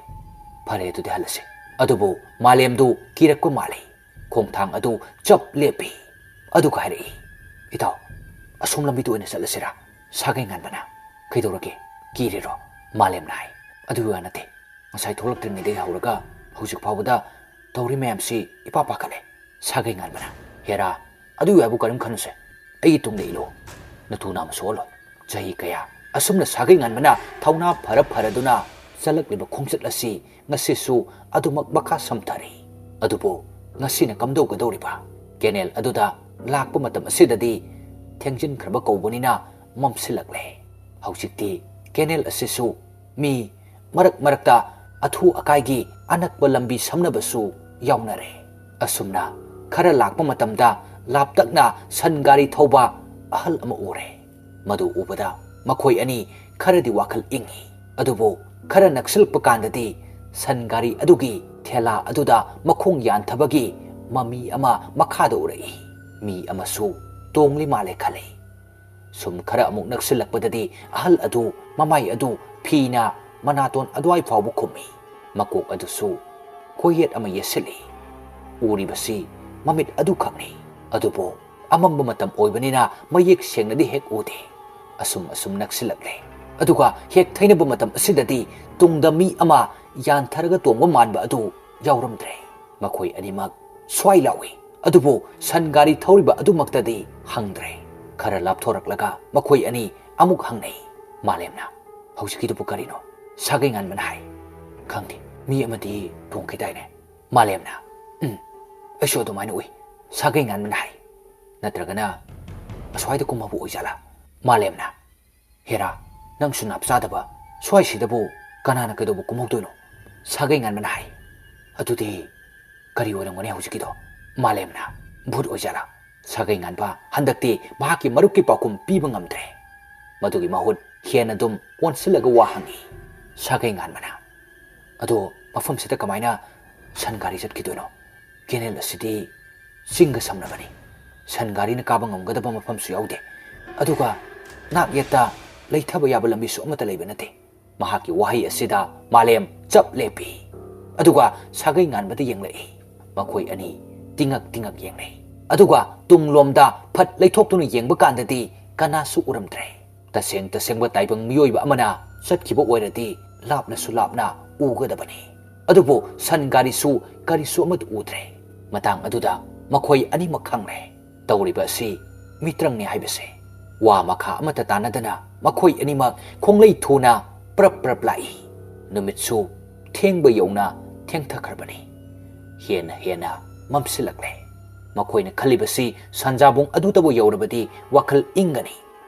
ꯐꯔꯦ, ꯑꯗꯨꯗꯤ ꯍꯜꯂꯁꯤ꯫" ꯑꯗꯨꯕꯨ ꯃꯥꯂꯦꯝꯗꯨ ꯀꯤꯔꯛꯄ ꯃꯥꯜꯂꯤ꯫ ꯈꯣꯡꯊꯥꯡ ꯑꯗꯨ ꯆꯞ ꯂꯦꯞꯄꯤ꯫ ꯑꯗꯨꯒ ꯍꯥꯏꯔꯛꯏ, "ꯏꯇꯥꯎ, ꯑꯁꯣꯝ ꯂꯝꯕꯤꯗ ꯑꯣꯏꯅ ꯆꯠꯂꯁꯤꯔꯥ?" ꯁꯥꯒꯩ ꯉꯥꯟꯕꯅ, "ꯀꯩꯗꯧꯔꯒꯦ? ꯀꯤꯔꯤꯔꯣ?" ꯃꯥꯂꯦꯝꯅ ꯍꯥꯏ, "ꯑꯗꯨꯒꯤ ꯋꯥ ꯅꯠꯇꯦ꯫ ꯉꯁꯥꯏ ꯊꯣꯛꯂꯛꯇ꯭ꯔꯤꯉꯩꯗꯒꯤ ꯍꯧꯔꯒ ꯍꯧꯖꯤꯛ ꯐꯥꯎꯕꯗ ꯇꯧꯔꯤ ꯃꯌꯥꯝꯁꯤ ꯏꯄꯥ ꯄꯥꯈꯠꯂꯦ꯫" ꯁꯥꯒꯩ ꯉꯥꯟꯕꯅ, "ꯍꯦꯔꯥ, ꯑꯗꯨꯒꯤ ꯋꯥꯕꯨ ꯀꯔꯤꯝ ꯈꯟꯅꯨꯁꯦ꯫ ꯑꯩꯒꯤ ꯇꯨꯡꯗ ꯏꯜꯂꯨ꯫ ꯅꯇꯨ ꯅꯥꯝꯃ ꯁꯣꯛꯍꯜꯂꯣꯏ꯫" ꯆꯍꯤ ꯀꯌꯥ ꯑꯁꯨꯝꯅ ꯁꯥꯒꯩ ꯉꯥꯟꯕꯅ ꯊꯧꯅꯥ ꯐꯔ ꯐꯔꯗꯨꯅ ꯆꯠꯂꯛꯂꯤꯕ ꯈꯣꯡꯆꯠ ꯑꯁꯤ ꯉꯁꯤꯁꯨ ꯑꯗꯨꯃꯛ ꯃꯈꯥ ꯁꯝꯊꯔꯤ꯫ ꯑꯗꯨꯕꯨ ꯉꯁꯤꯅ ꯀꯝꯗꯧꯒꯗꯧꯔꯤꯕ? ꯀꯦꯅꯦꯜ ꯑꯗꯨꯗ ꯂꯥꯛꯄ ꯃꯇꯝ ꯑꯁꯤꯗꯗꯤ ꯊꯦꯡꯖꯤꯟꯈ꯭ꯔꯕ ꯀꯧꯕꯅꯤꯅ ꯃꯝꯁꯤꯜꯂꯛꯂꯦ꯫ ꯍꯧꯖꯤꯛꯇꯤ ꯀꯦꯅꯦꯜ ꯑꯁꯤꯁꯨ ꯃꯤ, ꯃꯔꯛ ꯃꯔꯛꯇ ꯑꯊꯨ ꯑꯀꯥꯏꯒꯤ ꯑꯅꯛꯄ ꯂꯝꯕꯤ ꯁꯝꯅꯕꯁꯨ ꯌꯥꯎꯅꯔꯦ꯫ ꯑꯁꯨꯝꯅ ꯈꯔ ꯂꯥꯛꯄ ꯃꯇꯝꯗ ꯂꯥꯞꯇꯛꯅ ꯁꯟ ꯒꯥꯔꯤ ꯊꯧꯕ ꯑꯍꯜ ꯑꯃ ꯎꯔꯦ꯫ ꯃꯗꯨ ꯎꯕꯗ ꯃꯈꯣꯏ ꯑꯅꯤ ꯈꯔꯗꯤ ꯋꯥꯈꯜ ꯏꯪꯉꯤ꯫ ꯑꯗꯨꯕꯨ ꯈꯔ ꯅꯛꯁꯤꯜꯂꯛꯄ ꯀꯥꯟꯗꯗꯤ ꯁꯟ ꯒꯥꯔꯤ ꯑꯗꯨꯒꯤ ꯊꯦꯂꯥ ꯑꯗꯨꯗ ꯃꯈꯣꯡ ꯌꯥꯟꯊꯕꯒꯤ ꯃꯃꯤ ꯑꯃ ꯃꯈꯥꯗ ꯎꯔꯛꯏ꯫ ꯃꯤ ꯑꯃꯁꯨ ꯇꯣꯡꯂꯤ ꯃꯥꯜꯂꯦ ꯈꯜꯂꯤ꯫ ꯁꯨꯝ ꯈꯔ ꯑꯃꯨꯛ ꯅꯛꯁꯤꯜꯂꯛꯄꯗꯗꯤ ꯑꯍꯜ ꯑꯗꯨ ꯃꯃꯥꯏ ꯑꯗꯨ ꯐꯤꯅ ꯃꯅꯥꯇꯣꯟ ꯑꯗꯨꯋꯥꯏ ꯐꯥꯎꯕ ꯈꯨꯝꯃꯤ꯫ ꯃꯀꯣꯛ ꯑꯗꯨꯁꯨ ꯀꯣꯌꯦꯠ ꯑꯃ ꯌꯦꯠꯁꯤꯜꯂꯤ꯫ ꯎꯔꯤꯕꯁꯤ ꯃꯃꯤꯠ ꯑꯗꯨꯈꯛꯅꯤ꯫ ꯑꯗꯨꯕꯨ ꯑꯃꯝꯕ ꯃꯇꯝ ꯑꯣꯏꯕꯅꯤꯅ ꯃꯌꯦꯛ ꯁꯦꯡꯅꯗꯤ ꯍꯦꯛ ꯎꯗꯦ꯫ ꯑꯁꯨꯝ ꯑꯁꯨꯝ ꯅꯛꯁꯤꯜꯂꯛꯂꯦ꯫ ꯑꯗꯨꯒ ꯍꯦꯛ ꯊꯩꯅꯕ ꯃꯇꯝ ꯑꯁꯤꯗꯗꯤ ꯇꯨꯡꯗ ꯃꯤ ꯑꯃ ꯌꯥꯟꯊꯔꯒ ꯇꯣꯡꯕ ꯃꯥꯟꯕ ꯑꯗꯨ ꯌꯥꯎꯔꯝꯗ꯭ꯔꯦ꯫ ꯃꯈꯣꯏ ꯑꯅꯤꯃꯛ ꯁ꯭ꯋꯥꯏ ꯂꯥꯎꯏ꯫ ꯑꯗꯨꯕꯨ ꯁꯟ ꯒꯥꯔꯤ ꯊꯧꯔꯤꯕ ꯑꯗꯨꯃꯛꯇꯗꯤ ꯍꯪꯗ꯭ꯔꯦ꯫ ꯈꯔ ꯂꯥꯞꯊꯣꯔꯛꯂꯒ ꯃꯈꯣꯏ ꯑꯅꯤ ꯑꯃꯨꯛ ꯍꯪꯅꯩ꯫ ꯃꯥꯂꯦꯝꯅ, "ꯍꯧꯖꯤꯛꯀꯤꯗꯨꯕꯨ ꯀꯔꯤꯅꯣ?" ꯁꯥꯒꯩ ꯉꯥꯟꯕꯅ ꯍꯥꯏ, "ꯈꯪꯗꯦ, ꯃꯤ ꯑꯃꯗꯤ ꯇꯣꯡꯈꯤꯗꯥꯏꯅꯦ?" ꯃꯥꯂꯦꯝꯅ, "ꯎꯝ, ꯑꯩꯁꯨ ꯑꯗꯨꯃꯥꯏꯅ ꯎꯏ꯫" ꯁꯥꯒꯩ ꯉꯥꯟꯕꯅ ꯍꯥꯏ, "ꯅꯠꯇ꯭ꯔꯒꯅ ꯑꯁ꯭ꯋꯥꯏꯗ ꯀꯨꯝꯍꯧꯕ ꯑꯣꯏꯖꯥꯠꯂꯥ?" ꯃꯥꯂꯦꯝꯅ, "ꯍꯦꯔꯥ, ꯅꯪꯁꯨ ꯅꯥꯞ ꯆꯥꯗꯕ, ꯁ꯭ꯋꯥꯏꯁꯤꯗꯕꯨ ꯀꯅꯥꯅ ꯀꯩꯗꯧꯕ ꯀꯨꯝꯍꯧꯗꯣꯏꯅꯣ?" ꯁꯥꯒꯩ ꯉꯥꯟꯕꯅ ꯍꯥꯏ, "ꯑꯗꯨꯗꯤ ꯀꯔꯤ ꯑꯣꯏꯔꯝꯒꯅꯤ ꯍꯧꯖꯤꯛꯀꯤꯗꯣ? ꯃꯥꯂꯦꯝꯅ ꯚꯨꯠ ꯑꯣꯏꯖꯥꯠꯂꯥ?" ꯁꯥꯒꯩ ꯉꯥꯟꯕ ꯍꯟꯗꯛꯇꯤ ꯃꯍꯥꯛꯀꯤ ꯃꯔꯨꯞꯀꯤ ꯄꯥꯎꯈꯨꯝ ꯄꯤꯕ ꯉꯝꯗ꯭ꯔꯦ꯫ ꯃꯗꯨꯒꯤ ꯃꯍꯨꯠ ꯍꯦꯟꯅ ꯑꯗꯨꯝ ꯑꯣꯟꯁꯤꯜꯂꯒ ꯋꯥ ꯍꯪꯉꯤ꯫ ꯁꯥꯒꯩ ꯉꯥꯟꯕꯅ, "ꯑꯗꯣ ꯃꯐꯝꯁꯤꯗ ꯀꯃꯥꯏꯅ ꯁꯟ ꯒꯥꯔꯤ ꯆꯠꯈꯤꯗꯣꯏꯅꯣ? ꯀꯦꯅꯦꯜ ꯑꯁꯤꯗꯤ ꯆꯤꯡꯒ ꯁꯝꯅꯕꯅꯤ꯫ ꯁꯟ ꯒꯥꯔꯤꯅ ꯀꯥꯕ ꯉꯝꯒꯗꯕ ꯃꯐꯝꯁꯨ ꯌꯥꯎꯗꯦ꯫ ꯑꯗꯨꯒ ꯅꯥꯛ ꯌꯦꯠꯇ ꯂꯩꯊꯕ ꯌꯥꯕ ꯂꯝꯕꯤꯁꯨ ꯑꯃꯠꯇ ꯂꯩꯕ ꯅꯠꯇꯦ꯫" ꯃꯍꯥꯛꯀꯤ ꯋꯥꯍꯩ ꯑꯁꯤꯗ ꯃꯥꯂꯦꯝ ꯆꯞ ꯂꯦꯞꯄꯤ꯫ ꯑꯗꯨꯒ ꯁꯥꯒꯩ ꯉꯥꯟꯕꯗ ꯌꯦꯡꯂꯛꯏ꯫ ꯃꯈꯣꯏ ꯑꯅꯤ ꯇꯤꯉꯛ ꯇꯤꯉꯛ ꯌꯦꯡꯅꯩ꯫ ꯑꯗꯨꯒ ꯇꯨꯡꯂꯣꯝꯗ ꯐꯠ ꯂꯩꯊꯣꯛꯇꯨꯅ ꯌꯦꯡꯕ ꯀꯥꯟꯗꯗꯤ ꯀꯅꯥꯁꯨ ꯎꯔꯝꯗ꯭ꯔꯦ꯫ ꯇꯁꯦꯡ ꯇꯁꯦꯡꯕ ꯇꯥꯏꯕꯪ ꯃꯤꯑꯣꯏꯕ ꯑꯃꯅ ꯆꯠꯈꯤꯕ ꯑꯣꯏꯔꯗꯤ ꯂꯥꯞꯅꯁꯨ ꯂꯥꯞꯅ ꯎꯒꯗꯕꯅꯤ꯫ ꯑꯗꯨꯕꯨ ꯁꯟ ꯒꯥꯔꯤꯁꯨ ꯀꯔꯤꯁꯨ ꯑꯃꯠꯇ ꯎꯗ꯭ꯔꯦ꯫ ꯃꯇꯥꯡ ꯑꯗꯨꯗ ꯃꯈꯣꯏ ꯑꯅꯤꯃꯛ ꯈꯪꯂꯦ, ꯇꯧꯔꯤꯕ ꯑꯁꯤ ꯃꯤꯇ꯭ꯔꯪꯅꯤ ꯍꯥꯏꯕꯁꯦ꯫ ꯋꯥ ꯃꯈꯥ ꯑꯃꯠꯇ ꯇꯥꯅꯗꯅ ꯃꯈꯣꯏ ꯑꯅꯤꯃꯛ ꯈꯣꯡꯂꯩ ꯊꯨꯅ ꯄ꯭ꯔꯞ ꯄ꯭ꯔꯞ ꯂꯥꯛꯏ꯫ ꯅꯨꯃꯤꯠꯁꯨ ꯊꯦꯡꯕ ꯌꯧꯅ ꯊꯦꯡꯊꯈ꯭ꯔꯕꯅꯤ꯫ ꯍꯦꯟꯅ ꯍꯦꯟꯅ ꯃꯝꯁꯤꯜꯂꯛꯂꯦ꯫ ꯃꯈꯣꯏꯅ ꯈꯜꯂꯤꯕꯁꯤ ꯁꯟꯖꯥꯕꯨꯡ ꯑꯗꯨꯗꯕꯨ ꯌꯧꯔꯕꯗꯤ ꯋꯥꯈꯜ ꯏꯪꯒꯅꯤ꯫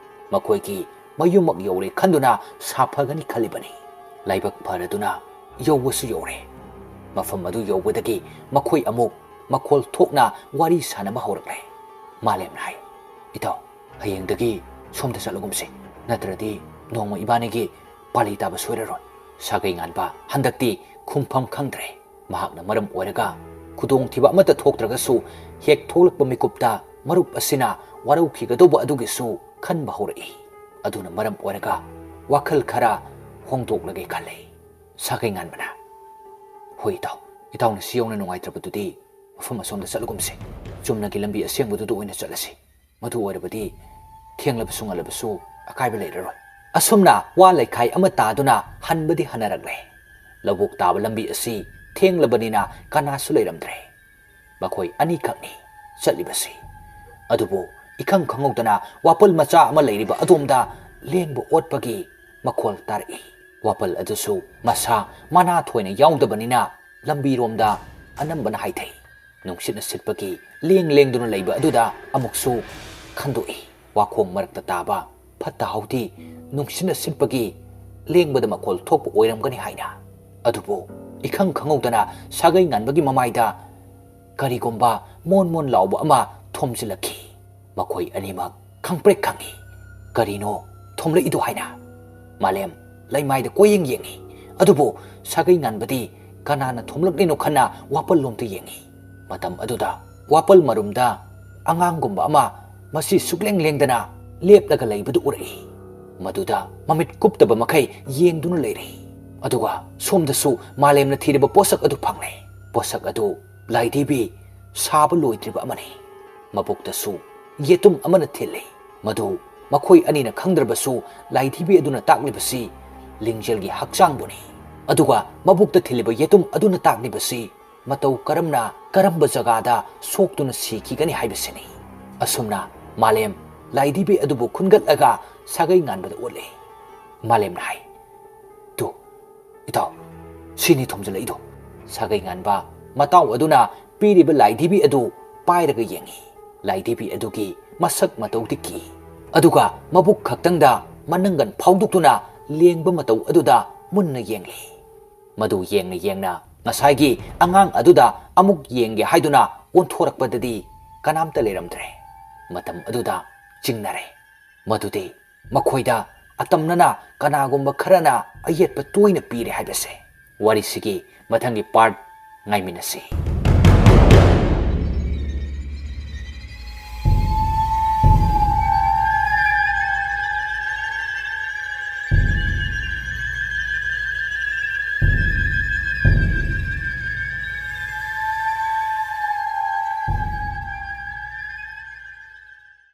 ꯃꯈꯣꯏꯒꯤ ꯃꯌꯨꯝꯃꯛ ꯌꯧꯔꯦ ꯈꯟꯗꯨꯅ ꯁꯥꯐꯒꯅꯤ ꯈꯜꯂꯤꯕꯅꯤ꯫ ꯂꯥꯏꯕꯛ ꯐꯔꯗꯨꯅ ꯌꯧꯕꯁꯨ ꯌꯧꯔꯦ꯫ ꯃꯐꯝ ꯑꯗꯨ ꯌꯧꯕꯗꯒꯤ ꯃꯈꯣꯏ ꯑꯃꯨꯛ ꯃꯈꯣꯜ ꯊꯣꯛꯅ ꯋꯥꯔꯤ ꯁꯥꯅꯕ ꯍꯧꯔꯛꯂꯦ꯫ ꯃꯥꯂꯦꯝꯅ ꯍꯥꯏ, "ꯏꯇꯥꯎ, ꯍꯌꯦꯡꯗꯒꯤ ꯁꯣꯝꯗ ꯆꯠꯂꯒꯨꯝꯁꯤ, ꯅꯠꯇ꯭ꯔꯗꯤ ꯅꯣꯡꯃ ꯏꯕꯥꯅꯤꯒꯤ ꯄꯥꯂꯤ ꯇꯥꯕ ꯁꯣꯏꯔꯔꯣꯏ꯫" ꯁꯥꯒꯩ ꯉꯥꯟꯕ ꯍꯟꯗꯛꯇꯤ ꯈꯨꯝꯐꯝ ꯈꯪꯗ꯭ꯔꯦ꯫ ꯃꯍꯥꯛꯅ ꯃꯔꯝ ꯑꯣꯏꯔꯒ ꯈꯨꯗꯣꯡꯊꯤꯕ ꯑꯃꯠꯇ ꯊꯣꯛꯇ꯭ꯔꯒꯁꯨ, ꯍꯦꯛ ꯊꯣꯛꯂꯛꯄ ꯃꯤꯀꯨꯞꯇ ꯃꯔꯨꯞ ꯑꯁꯤꯅ ꯋꯥꯔꯧꯈꯤꯒꯗꯧꯕ ꯑꯗꯨꯒꯤꯁꯨ ꯈꯟꯕ ꯍꯧꯔꯛꯏ꯫ ꯑꯗꯨꯅ ꯃꯔꯝ ꯑꯣꯏꯔꯒ ꯋꯥꯈꯜ ꯈꯔ ꯍꯣꯡꯗꯣꯛꯂꯒꯦ ꯈꯜꯂꯦ꯫ ꯁꯥꯒꯩ ꯉꯥꯟꯕꯅ, "ꯍꯣꯏ ꯏꯇꯥꯎ, ꯏꯇꯥꯎꯅ ꯁꯤ ꯌꯧꯅ ꯅꯨꯡꯉꯥꯏꯇ꯭ꯔꯕꯗꯨꯗꯤ ꯃꯐꯝ ꯑꯁꯣꯝꯗ ꯆꯠꯂꯒꯨꯝꯁꯤ꯫ ꯆꯨꯝꯅꯒꯤ ꯂꯝꯕꯤ ꯑꯁꯦꯡꯕꯗꯨꯗ ꯑꯣꯏꯅ ꯆꯠꯂꯁꯤ꯫ ꯃꯗꯨ ꯑꯣꯏꯔꯕꯗꯤ ꯊꯦꯡꯂꯕꯁꯨ ꯉꯜꯂꯕꯁꯨ ꯑꯀꯥꯏꯕ ꯂꯩꯔꯔꯣꯏ꯫" ꯑꯁꯨꯝꯅ ꯋꯥ ꯂꯩꯈꯥꯏ ꯑꯃ ꯇꯥꯗꯨꯅ ꯍꯟꯕꯗꯤ ꯍꯟꯅꯔꯛꯂꯦ꯫ ꯂꯧꯕꯨꯛ ꯇꯥꯕ ꯂꯝꯕꯤ ꯑꯁꯤ ꯊꯦꯡꯂꯕꯅꯤꯅ ꯀꯅꯥꯁꯨ ꯂꯩꯔꯝꯗ꯭ꯔꯦ꯫ ꯃꯈꯣꯏ ꯑꯅꯤꯈꯛꯅꯤ ꯆꯠꯂꯤꯕꯁꯤ꯫ ꯑꯗꯨꯕꯨ ꯏꯈꯪ ꯈꯪꯍꯧꯗꯅ ꯋꯥꯄꯜ ꯃꯆꯥ ꯑꯃ ꯂꯩꯔꯤꯕ ꯑꯗꯣꯝꯗ ꯂꯦꯡꯕ ꯑꯣꯠꯄꯒꯤ ꯃꯈꯣꯜ ꯇꯥꯔꯛꯏ꯫ ꯋꯥꯄꯜ ꯑꯗꯨꯁꯨ ꯃꯁꯥ ꯃꯅꯥ ꯊꯣꯏꯅ ꯌꯥꯎꯗꯕꯅꯤꯅ ꯂꯝꯕꯤꯔꯣꯝꯗ ꯑꯅꯝꯕꯅ ꯍꯥꯏꯊꯩ꯫ ꯅꯨꯡꯁꯤꯠꯅ ꯁꯤꯠꯄꯒꯤ ꯂꯦꯡ ꯂꯦꯡꯗꯨꯅ ꯂꯩꯕ ꯑꯗꯨꯗ ꯑꯃꯨꯛꯁꯨ ꯈꯟꯗꯣꯛꯏ꯫ ꯋꯥꯈꯣꯡ ꯃꯔꯛꯇ ꯇꯥꯕ ꯐꯠꯇ ꯍꯥꯎꯗꯤ ꯅꯨꯡꯁꯤꯠꯅ ꯁꯤꯠꯄꯒꯤ ꯂꯦꯡꯕꯗ ꯃꯈꯣꯜ ꯊꯣꯛꯄ ꯑꯣꯏꯔꯝꯒꯅꯤ ꯍꯥꯏꯅ꯫ ꯑꯗꯨꯕꯨ ꯏꯈꯪ ꯈꯪꯍꯧꯗꯅ ꯁꯥꯒꯩ ꯉꯥꯟꯕꯒꯤ ꯃꯃꯥꯏꯗ ꯀꯔꯤꯒꯨꯝꯕ ꯃꯣꯟ ꯃꯣꯟ ꯂꯥꯎꯕ ꯑꯃ ꯊꯣꯝꯖꯤꯜꯂꯛꯈꯤ꯫ ꯃꯈꯣꯏ ꯑꯅꯤꯃꯛ ꯈꯪꯄ꯭ꯔꯦꯛ ꯈꯪꯏ꯫ ꯀꯔꯤꯅꯣ ꯊꯣꯝꯂꯛꯏꯗꯣ ꯍꯥꯏꯅ꯫ ꯃꯥꯂꯦꯝ ꯂꯩꯃꯥꯏꯗ ꯀꯣꯏꯌꯦꯡ ꯌꯦꯡꯏ꯫ ꯑꯗꯨꯕꯨ ꯁꯥꯒꯩ ꯉꯥꯟꯕꯗꯤ ꯀꯅꯥꯅ ꯊꯣꯝꯂꯛꯂꯤꯅꯣ ꯈꯟꯅ ꯋꯥꯄꯜꯂꯣꯝꯗ ꯌꯦꯡꯏ꯫ ꯃꯇꯝ ꯑꯗꯨꯗ ꯋꯥꯄꯜ ꯃꯔꯨꯝꯗ ꯑꯉꯥꯡꯒꯨꯝꯕ ꯑꯃ ꯃꯁꯤ ꯁꯨꯛꯂꯦꯡ ꯂꯦꯡꯗꯅ ꯂꯦꯞꯂꯒ ꯂꯩꯕꯗꯨ ꯎꯔꯛꯏ꯫ ꯃꯗꯨꯗ ꯃꯃꯤꯠ ꯀꯨꯞꯇꯕ ꯃꯈꯩ ꯌꯦꯡꯗꯨꯅ ꯂꯩꯔꯤ꯫ ꯑꯗꯨꯒ ꯁꯣꯝꯗꯁꯨ ꯃꯥꯂꯦꯝꯅ ꯊꯤꯔꯤꯕ ꯄꯣꯠꯁꯛ ꯑꯗꯨ ꯐꯪꯂꯦ꯫ ꯄꯣꯠꯁꯛ ꯑꯗꯨ ꯂꯥꯏꯙꯤꯕꯤ ꯁꯥꯕ ꯂꯣꯏꯗ꯭ꯔꯤꯕ ꯑꯃꯅꯤ꯫ ꯃꯕꯨꯛꯇꯁꯨ ꯌꯦꯇꯨꯝ ꯑꯃꯅ ꯊꯤꯜꯂꯤ꯫ ꯃꯗꯨ ꯃꯈꯣꯏ ꯑꯅꯤꯅ ꯈꯪꯗ꯭ꯔꯕꯁꯨ ꯂꯥꯏꯙꯤꯕꯤ ꯑꯗꯨꯅ ꯇꯥꯛꯂꯤꯕꯁꯤ ꯂꯤꯡꯖꯦꯜꯒꯤ ꯍꯛꯆꯥꯡꯕꯨꯅꯤ꯫ ꯑꯗꯨꯒ ꯃꯕꯨꯛꯇ ꯊꯤꯜꯂꯤꯕ ꯌꯦꯇꯨꯝ ꯑꯗꯨꯅ ꯇꯥꯛꯂꯤꯕꯁꯤ ꯃꯇꯧ ꯀꯔꯝꯅ ꯀꯔꯝꯕ ꯖꯒꯥꯗ ꯁꯣꯛꯇꯨꯅ ꯁꯤꯈꯤꯒꯅꯤ ꯍꯥꯏꯕꯁꯤꯅꯤ꯫ ꯑꯁꯨꯝꯅ ꯃꯥꯂꯦꯝ ꯂꯥꯏꯙꯤꯕꯤ ꯑꯗꯨꯕꯨ ꯈꯨꯟꯒꯠꯂꯒ ꯁꯥꯒꯩ ꯉꯥꯟꯕꯗ ꯎꯠꯂꯤ꯫ ꯃꯥꯂꯦꯝꯅ ꯍꯥꯏ, "ꯇꯨ, ꯏꯇꯥꯎ, ꯁꯤꯅꯤ ꯊꯣꯝꯖꯤꯜꯂꯛꯏꯗꯣ꯫" ꯁꯥꯒꯩ ꯉꯥꯟꯕ ꯃꯇꯥꯎ ꯑꯗꯨꯅ ꯄꯤꯔꯤꯕ ꯂꯥꯏꯙꯤꯕꯤ ꯑꯗꯨ ꯄꯥꯏꯔꯒ ꯌꯦꯡꯉꯤ꯫ ꯂꯥꯏꯙꯤꯕꯤ ꯑꯗꯨꯒꯤ ꯃꯁꯛ ꯃꯇꯧꯗꯤ ꯀꯤ, ꯑꯗꯨꯒ ꯃꯕꯨꯛ ꯈꯛꯇꯪꯗ ꯃꯅꯪꯒꯟ ꯐꯥꯎꯗꯣꯛꯇꯨꯅ ꯂꯦꯡꯕ ꯃꯇꯧ ꯑꯗꯨꯗ ꯃꯨꯟꯅ ꯌꯦꯡꯂꯤ꯫ ꯃꯗꯨ ꯌꯦꯡꯅ ꯌꯦꯡꯅ ꯉꯁꯥꯏꯒꯤ ꯑꯉꯥꯡ ꯑꯗꯨꯗ ꯑꯃꯨꯛ ꯌꯦꯡꯒꯦ ꯍꯥꯏꯗꯨꯅ ꯑꯣꯟꯊꯣꯔꯛꯄꯗꯗꯤ ꯀꯅꯥꯝꯇ ꯂꯩꯔꯝꯗ꯭ꯔꯦ꯫ ꯃꯇꯝ ꯑꯗꯨꯗ ꯆꯤꯡꯅꯔꯦ꯫ ꯃꯗꯨꯗꯤ ꯃꯈꯣꯏꯗ ꯑꯇꯝꯅꯅ ꯀꯅꯥꯒꯨꯝꯕ ꯈꯔꯅ ꯑꯌꯦꯠꯄ ꯇꯣꯏꯅ ꯄꯤꯔꯦ ꯍꯥꯏꯕꯁꯦ꯫ ꯋꯥꯔꯤꯁꯤꯒꯤ ꯃꯊꯪꯒꯤ ꯄꯥꯔꯠ ꯉꯥꯏꯃꯤꯟꯅꯁꯤ꯫